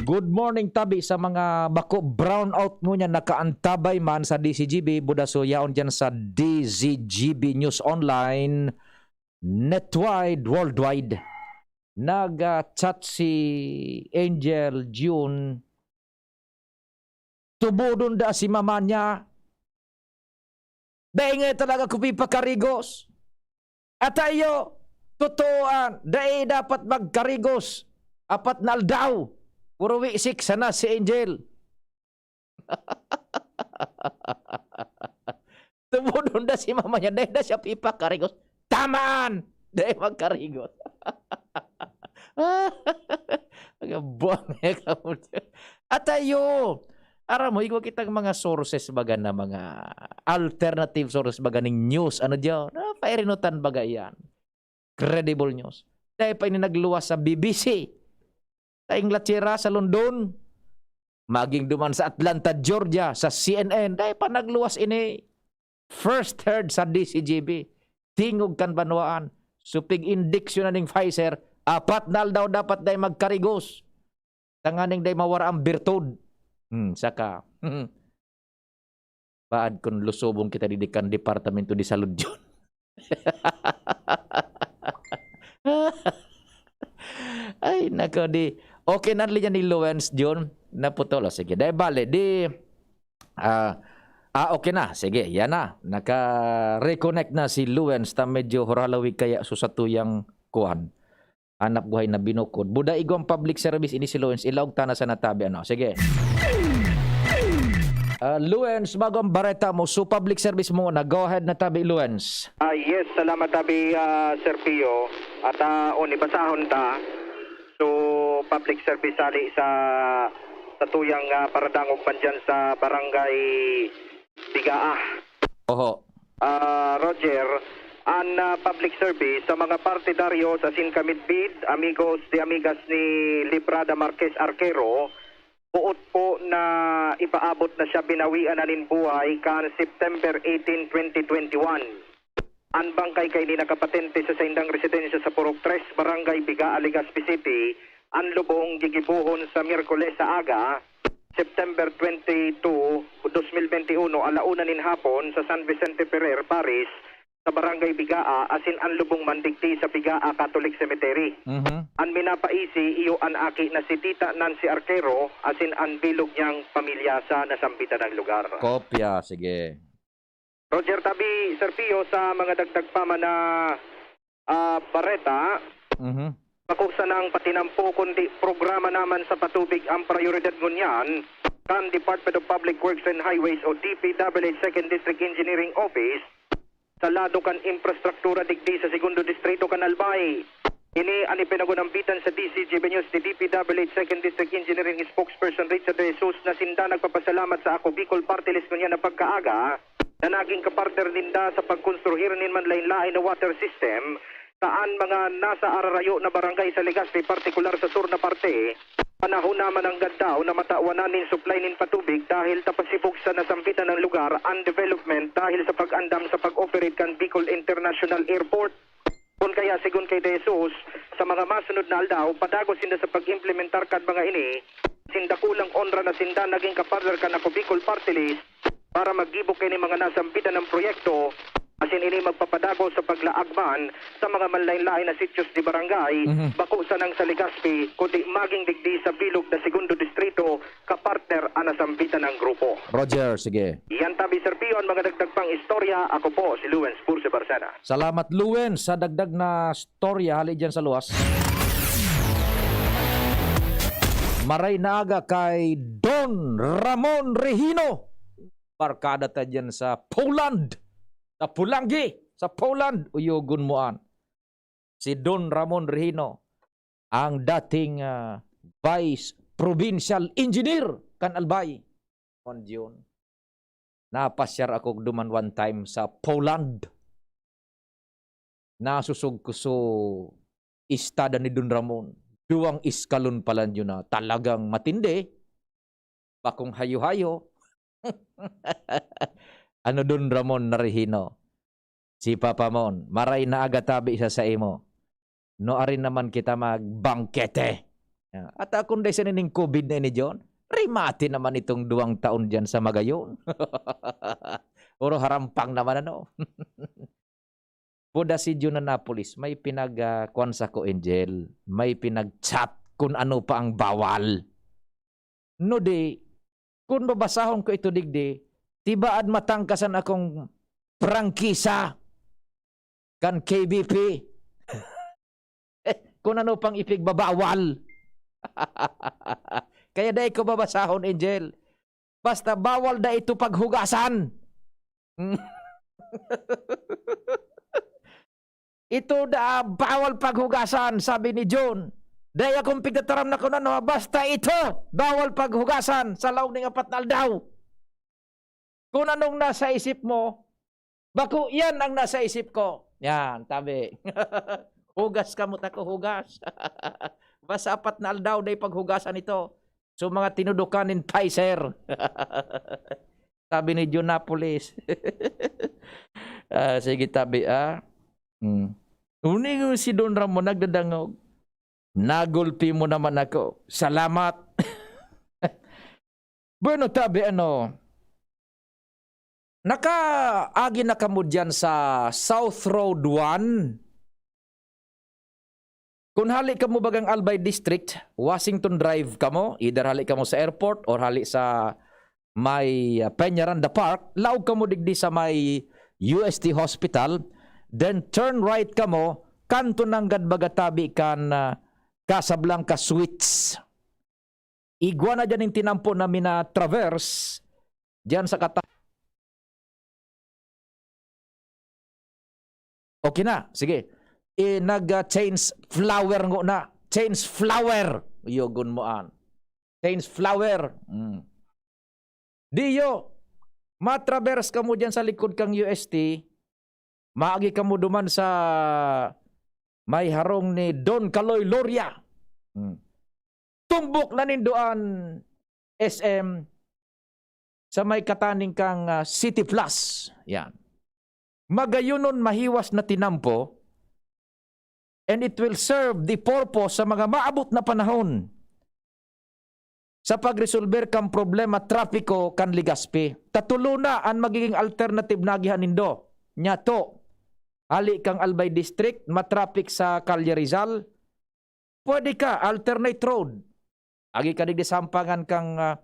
Good morning tabi sa mga bako brownout ngunyan nakaantabay man sa D Z G B, Budaso yaon diyan sa D Z G B News Online, netwide, worldwide. Nag-chat si Angel June. Tubodon da si mama niya. Dai nga talaga ko pipakarigos. Atayo, totoo an, dai dapat magkarigos. Apat na aldaw. Puro wisik sana si Angel. Tubodon da si mama niya, dai da siya pipakarigos. Tamaan! Dai magkarigos. Mga buang eh, kamuti. Atayo! Aram mo, igwa kitang mga sources baga na mga alternative sources baga ning news. Ano diyan? Ah, pairinutan baga iyan. Credible news. Dai pa ini nagluwas sa B B C. Sa Inglaterra, sa London. Maging duman sa Atlanta, Georgia, sa C N N. Dai pa nagluwas ini. First heard sa D Z G B. Tingog kan Banwaan. Supig indiksyon na ning Pfizer. Apat na aldaw dapat dai magkarigos. Tanganing dai mawara ang birtud. Hmm, saka, baad kun lusobon kita didi kan Departamento de Salud yun. Ay, nako, di. Okay na linya ni Luens, John. Naputol. O, sige. Dai bale, di, ah, ah, okay na. Sige, yan na. Naka-reconnect na si Luens ta medyo huralawig kaya sa satuyang kuan. Hanap buhay na binukod. Buda igwang public service ini si Luens. Ilaog ta na sa natabi, ano. Sige. Ah, Luens, bago ang bareta mo, so public service mo na. Go ahead na tabi, Luens. Ah, yes, salamat tabi, ah, Sir Pio. At, ah, on, ibasahon ta. So, public service sali sa, sa tuyang, ah, paradangog man dyan sa Barangay Bigaa. Oho. Ah, Roger, an, ah, public service sa mga partidaryos asin kamidbid, amigos de amigas ni Librada Marquez Arquero, boot po na ipaabot na siya binawian na nin buhay kan September eighteen, twenty twenty-one. An bangkay kaini nakapatente sa saindang residensya sa Purok tres, Barangay Bigaa, Legazpi City. An lubong gigibohon sa Miyerkules sa aga, September twenty-two, dos mil bente uno, ala una nin hapon sa San Vicente Ferrer Parish, sa Barangay Bigaa, asin an lubong man digdi sa Bigaa Catholic Cemetery. Mhm. An minapaisi iyo an aki na si Tita Nancy Arquero asin an bilog niyang pamilya sa nasambitan na lugar. Kopya, sige. Roger Tabi, Sir Pio, sa mga dagdag pa man na, ah, bareta, Mhm. bako sanang patinampo, kundi programa naman sa patubig ang prayoridad ngunyan kan Department of Public Works and Highways o D P W H Second District Engineering Office sa lado kan infrastruktura digdi sa Segundo Distrito kan Albay. Ini an ipinagunambitan sa D C G B News ni D P W H Second District Engineering Spokesperson Richard De Jesus na sinda nagpapasalamat sa Ako Bicol Party List ngunyan na pagkaaga na naging kapartner ninda sa pagkonstruhir nin manlain-lain na water system sa an mga nasa ararayo na barangay sa Legazpi, partikular sa sur na parte. Panahon naman ang ganda na matawan na nin supply nin patubig dahil ta pasibog sa nasambitan na lugar an development dahil sa pag-andam sa pag-operate kan Bicol International Airport. Kun kaya, sigon kay De Jesus, sa mga masunod na aldaw, padagos sinda sa pag-implementar kan mga ini, sinda kulang onra na sinda naging kapartner kan Ako Bicol Party List para maggibo kaini mga nasambitan na proyekto, asin ini magpapadagos sa paglaag man sa mga manlain-lain na sitios di barangay, Mhm. bako sanang sa Legazpi, kundi maging digdi sa bilog na Segundo Distrito, kapartner an nasambitan na grupo. Roger, sige. Iyan tabi, Sir Pio, an mga dagdag pang istorya. Ako po si Lawrence Purse Barcena. Salamat, Lawrence, sa dagdag na istorya hali dyan sa luwas. Maray na aga kay Don Ramon Regino. Barkada ta dyan sa Poland. Sa Pulangi, sa Poland. Uyogon mo an. Si Don Ramon Regino, ang dating, ah, Vice Provincial Engineer kan Albay. On June, napasyar ako duman one time sa Poland. Nasusog ko so istada ni Don Ramon. Duwang eskalon pa lang yun na talagang matindi. Bakong hayo-hayo. Ano, Don Ramon Regino? Si Papa Mon, maray na aga tabi sa saimo. No, ari naman kita magbangkete. Ah, at akong dai sa nining covid na ini, John, rimati naman itong duwang taon diyan sa magayon. Puro harampang naman, ano? Poda si Jun Napolis, may pinag, ah, kwan sa ko, Angel. May pinag-chat kung ano pa ang bawal. No di, kun babasahon ko ito digdi, tibaad matangkasan akong prangkisa kan K B P. Eh, kun ano pang ipigbabawal. Kaya dai ko babasahon, Angel. Basta bawal da ito paghugasan. Ito da, bawal paghugasan, sabi ni John. Dai akong pigtataram na kun ano, basta ito, bawal paghugasan sa laog ning apat na aldaw. Kun anong nasa isip mo, bako yan ang nasa isip ko. Yan, tabi. Hugas kamo, tako hugas. Basta apat na aldaw, dai paghugasan ito. So, mga tinudukan nin Pfizer. Sabi ni John Napoles. Ah, sige, tabi, ah. Hmm. Uni si Don Ramon nagdadangog. Nagulpi mo naman ako. Salamat. Bueno, tabi, ano, nakaagi na kamo diyan sa South Road one? Kun hali kamo bagang Albay District, Washington Drive kamo, either hali kamo sa airport or hali sa may, ah, Peñaranda Park, laog kamo digdi sa may U S T Hospital, then turn right kamo, kanto nanggad baga tabi kan, ah, Casablanca Suites. Igwa na diyan nin tinampo na mina-traverse diyan sa kata-, okay na, sige. Eh, nag, ah, change flower ngo na. Change flower. Yogon mo an. Change flower. Mm. Diyo, matraverse kamo diyan sa likod kang U S T. Maagi kamo duman sa may harong ni Don Kaloy Loria. Hmm. Tumbok na nindo an S M sa may kataning kang, ah, City Plus. Yan. Magayonon mahiwas na tinampo, and it will serve the purpose sa mga maabot na panahon sa pagresolber kan problema trapiko kan Legazpi. Tatlo na an magiging alternative na agihan nindo. Nyato, hali kang Albay District, matrapik sa Calle Rizal, pwede ka, alternate road. Agi ka digdi sa hampangan kang, ah,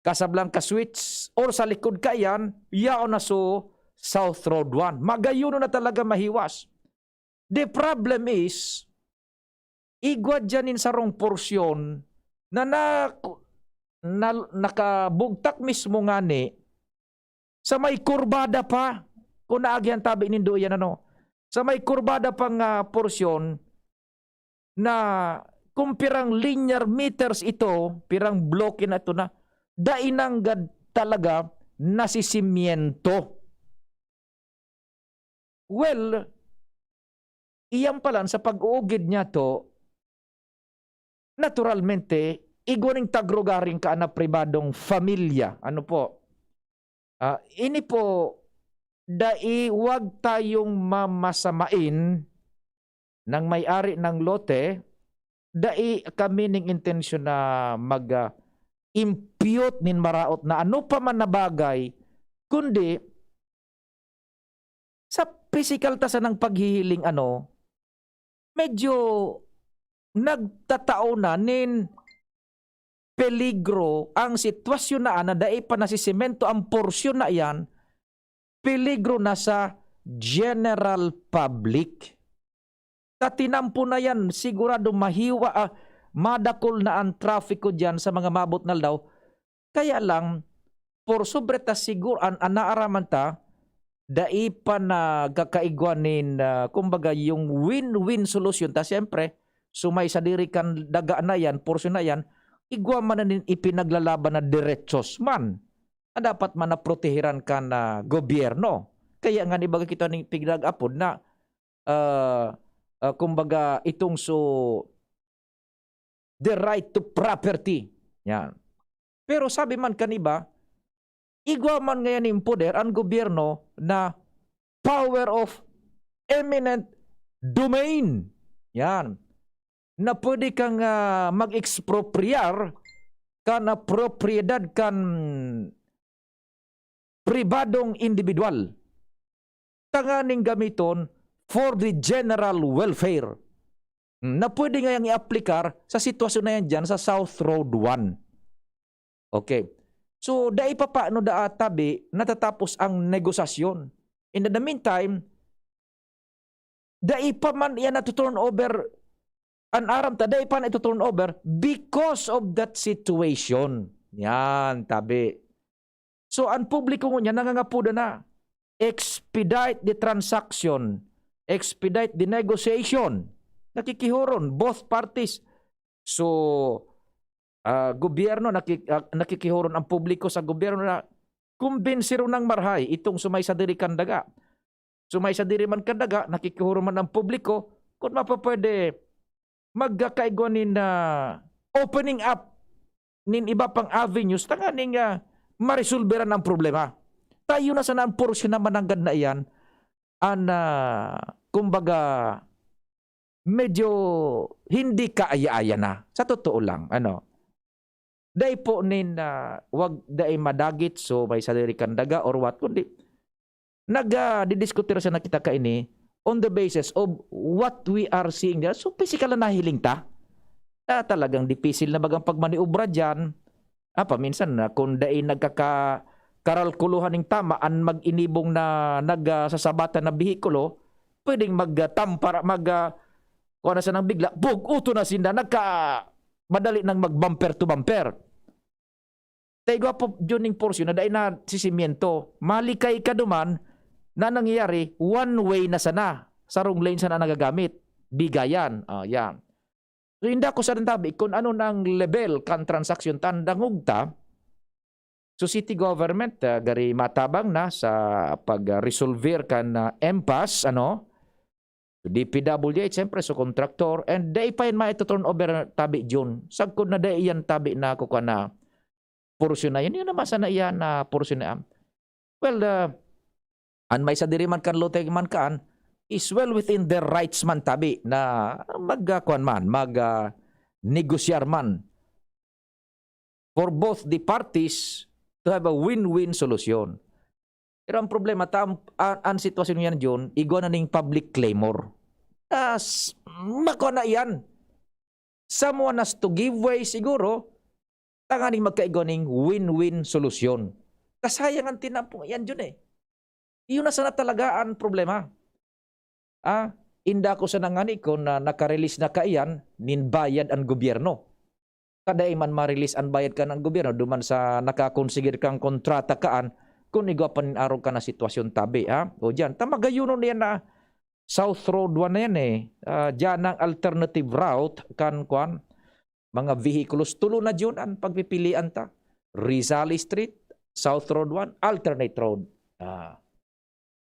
Casablanca Switch or sa likod ka yan, yaon na so South Road one. Magayon na talaga mahiwas. The problem is, igwa dyan in sarong porsyon na, na, na nakabugtak mismo ngani sa may kurbada pa, kung naagihan tabi nindo iyan, ano, sa may kurbada pang, ah, porsyon na kung pirang linear meters ito, pirang bloke na ito na, dai nanggad talaga nasisimiento. Well, iyan palan sa pag-uugid niya to, naturalmente, igwa ning tagro garing ka na pribadong familya. Ano po? Ah, ini po, dai, wag tayong mamasamain ng may-ari ng lote, dai kami ning intensyon na mag, ah, impute nin maraot na ano pa man na bagay, kundi sa pisikal ta sanang paghihiling, ano, medyo nagtatao na nin peligro ang sitwasyon na, na dai pa nasisemento ang porsyon na iyan, peligro na sa general public. Ta tinampo na yan, sigurado mahiwa, ah, madakol na ang trafiko diyan sa mga maabot na aldaw. Kaya lang, por sobre ta sigur-, an, an naaraman ta, dai pa nagkakaigwa nin, ah, kumbaga, yung win-win solution. Ta siyempre, sumay sadiri kan daga na yan, porsyon na yan, igwa man na nin ipinaglalaban na derechos man na dapat man na proteheran kan, ah, gobyerno. Kaya nga, ni baga kita ning pinag-apod na, ah, ah, kumbaga, itong so, the right to property. Yan. Pero sabi man kan iba, igwa man ngayon nin poder ang gobyerno na power of eminent domain. Yan. Na pwede kang, ah, mag-expropriar kan, ah, propiedad kan pribadong individual tanganing gamiton for the general welfare. Hmm, na pwede ngayang i-aplikar sa sitwasyon na yan dyan sa South Road one. Okay. So, dai pa paano daa tabi natatapos ang negosasyon. In the meantime, dai pa man iyan natu-turn over, an aram ta, dai pa na ito-turn over because of that situation. Yan, tabi. So, an publiko ngunyan nangangapoda na, "Expedite the transaction, expedite the negotiation." Nakikihoron, both parties. So, ah, gobyerno, naki-, ah, nakikihoron ang publiko sa gobyerno na kumbinsiron ng marahay itong sumay sa diri kan daga. Sumay sa diri man kan daga, nakikihoron man ang publiko, kung mapapwede, magkakaigwa nin, ah, opening up nin iba pang avenues tanganing, ah, maresolberan ang problema. Tayo na sana ang porsyon na mananggad na iyan, an, ah, kumbaga, medyo hindi kaaya-aya na, sa totoo lang, ano. Dai po nin, ah, wag dai madagit, so may sadiri kan daga or what, kundi nag, ah, didiskutir sana kita kaini on the basis of what we are seeing there. So, pisikal na nahiling ta na talagang dipisil na bagang pagmaniobra diyan. Ah, paminsan na kung dai nagkaka-, karalkuluhan ning tama an mag-inibong na nag, ah, sasabatan na behikulo, pwedeng mag, ah, tampara-, mag, ah, kuha na siya ng bigla, bug-uto na sinda, nagka-, madali nang mag-bumper to bumper. Ta igwa po dyan ning porsyon na dai na sisimiento. Malikay ka duman na nangyayari, one way na sana. Sarong lane sana nagagamit. Bigayan. Ah, yan. So, inda ko sa tabi, kung ano na ang level kan transaksyon, tandangog ta, So, city government, ah, gari matabang na sa pag-resolver kan, ah, impasse, ano? So, D P W H, siyempre, so kontraktor, and dai pa yan maito-turnover tabi June. Sagkod na dai yan tabi na kukuha na porsyon na yan. Yun naman sana iyan na porsyon na. Well, ah, an may sadiri man kan lote man kaan, is well within their rights man tabi na mag, ah, kuwan man, mag, ah, negosyar man for both the parties to have a win-win solution. Pero ang problema, tam-, an, an sitwasyon yan, Jun, igwa na ning public clamor. As, makwa na iyan. Someone has to give way siguro, tanganing magkaigwa ning win-win solusyon. Kasayang an tinampo yan, Jun, eh. Iyon na sana talaga an problema. Ah, inda ko sana ngani kun, ah, naka-release na kaiyan nin bayad an gobyerno. Kadai man ma-release an bayad kan an gobyerno duman sa nakakonsigir kang kontrata kaan kun igwa pa nin arog ka na sitwasyon tabi, ha? O diyan, ta magayunon na yan na South Road one na yan, eh. Ah, diyan ang alternative route kan, kwan, mga vehikulos. Tulo na diyon an pagpipilian ta. Rizal Street, South Road one, alternate road. Ah.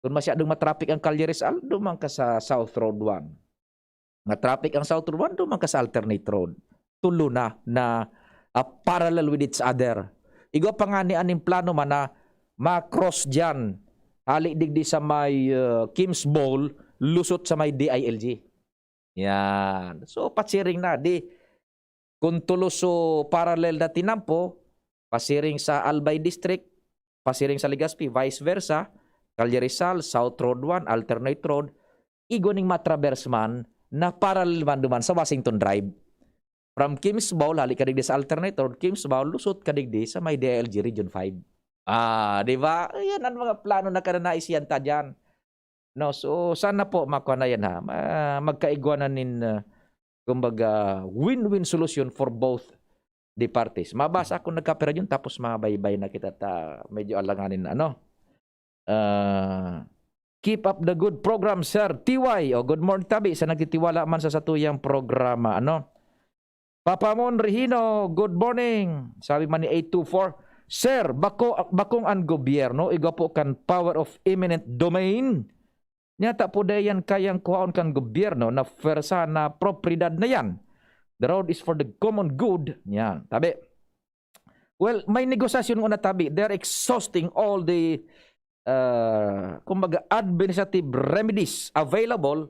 Kun masyadong matraffic ang Calle Rizal, duman ka sa South Road one. Matraffic ang South Road one, duman ka sa alternate road. Tulo na, na, ah, parallel with each other. Igwa pa ngani aning plano man na ma-cross diyan. Hali digdi sa may, ah, Kim's Bowl, lusot sa may D I L G. Yan. So, pasiring na. Di, kung tulo so parallel na tinampo, pasiring sa Albay District, pasiring sa Legazpi, vice versa, Calle Rizal, South Road one, alternate road, igwa ning matraverse man na parallel man duman sa Washington Drive. From Kim's Bowl, hali ka digdi sa alternate road, Kim's Bowl, lusot ka digdi sa may D I L G Region five. Ah, di ba? Ayan ang mga plano na kananais yan ta dyan. No, so sana po makuha na yan, ha. Ma-, magkaigwa na nin, ah, kumbaga, win-win solution for both the parties. Mabasa akong nagkapira yun, tapos mabaybay na kita ta medyo alanganin na, ano. Ah, keep up the good program, Sir T Y. O, good morning, tabi, sa nagtitiwala man sa satuyang programa, ano. Papa Mon Regino, good morning. Sabi man ni eight two four, "Sir, bako, bakong an gobyerno igwa po kan power of eminent domain? Nyata po dai yan kayang kuhaon kan gobyerno na pwersa na propiedad na yan. The road is for the common good." Yan, tabi. Well, may negosasyon nguna tabi. They're exhausting all the, uh, kumbaga, administrative remedies available,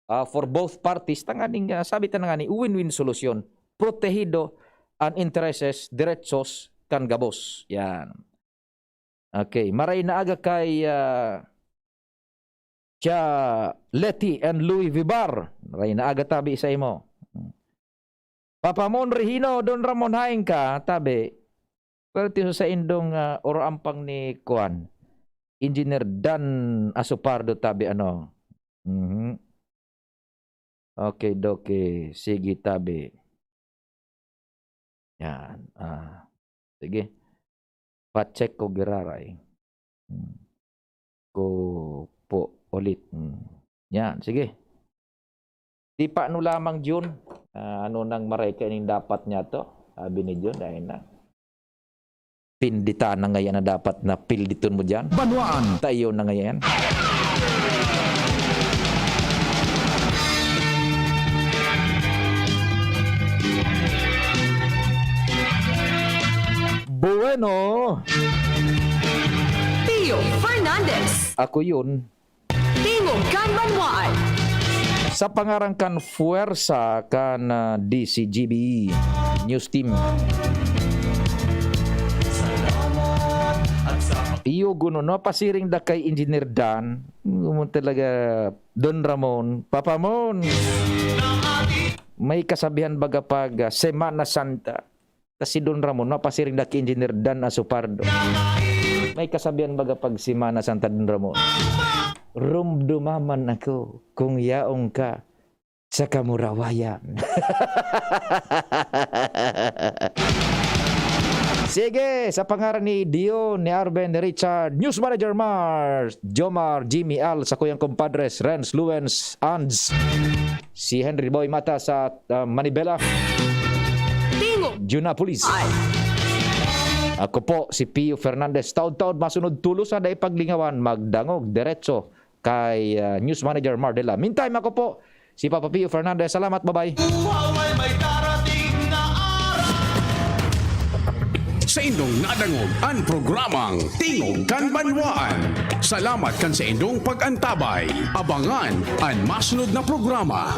uh, for both parties. Tanganing, uh, sabi ta na nga ni, win-win solution. Protehido ang intereses, derechos kan gabos. Yan. Okay. Maray na aga kay, ah, Cha Leti and Louis Vibar. Maray na aga tabi sa imo. Papa Mon Regino, Don Ramon, haen ka, tabi. Pero tiso sa indong, ah, oro ampang ni Kuan, Engineer Dan Asopardo, tabi, ano. Mhm. Okay, doke. Sige, tabi. Yan. Ah, sige. Pa-check ko giraray. Hmm. Ko po ulit. Hmm. Yan, sige. Di pa ano lamang, Jun. Ah, ano nang maray kaining dapat niya to? Sabi ni Jun, dahil na. Pindita na ngayon na dapat na pilditon mo dyan. Banwaan. Tayo na ngayon. Bueno. Pio Fernandez. Ako yun. Tingog kan Banwaan. Sa pangaran kan Fuersa kan, ah, D C G B News Team. Iyo, guno, no? Pasiring da kay Engineer Dan. Gumo talaga, Don Ramon. Papa Mon. May kasabihan baga pag, ah, Semana Santa. Ta si Don Ramon, mapasiring na ki Engineer Dan Asopardo. May kasabihan baga pag Semana Santa, Don Ramon, "Rumdumaman ako kung yaong ka sa kamurawayan." Sige, sa pangaran ni Dion, ni Arben, ni Richard, News Manager Mars, Jomar, Jimmy Al, sa kuyang compadres, Renz, Luens, Anz, si Henry Boy Mata sa, ah, Manibela. Tingog. Junapolis. Ay. Ako po si Pio Fernandez. Taod-taod masunod tulos na dai paglingawan, magdangog diretso kay, ah, News Manager Mardela. Meantime, ako po si Papa Pio Fernandez. Salamat, bye-bye. Sa indong nadangog an programang Tingog kan Banwaan. Salamat kan sa indong pag-antabay. Abangan an masunod na programa.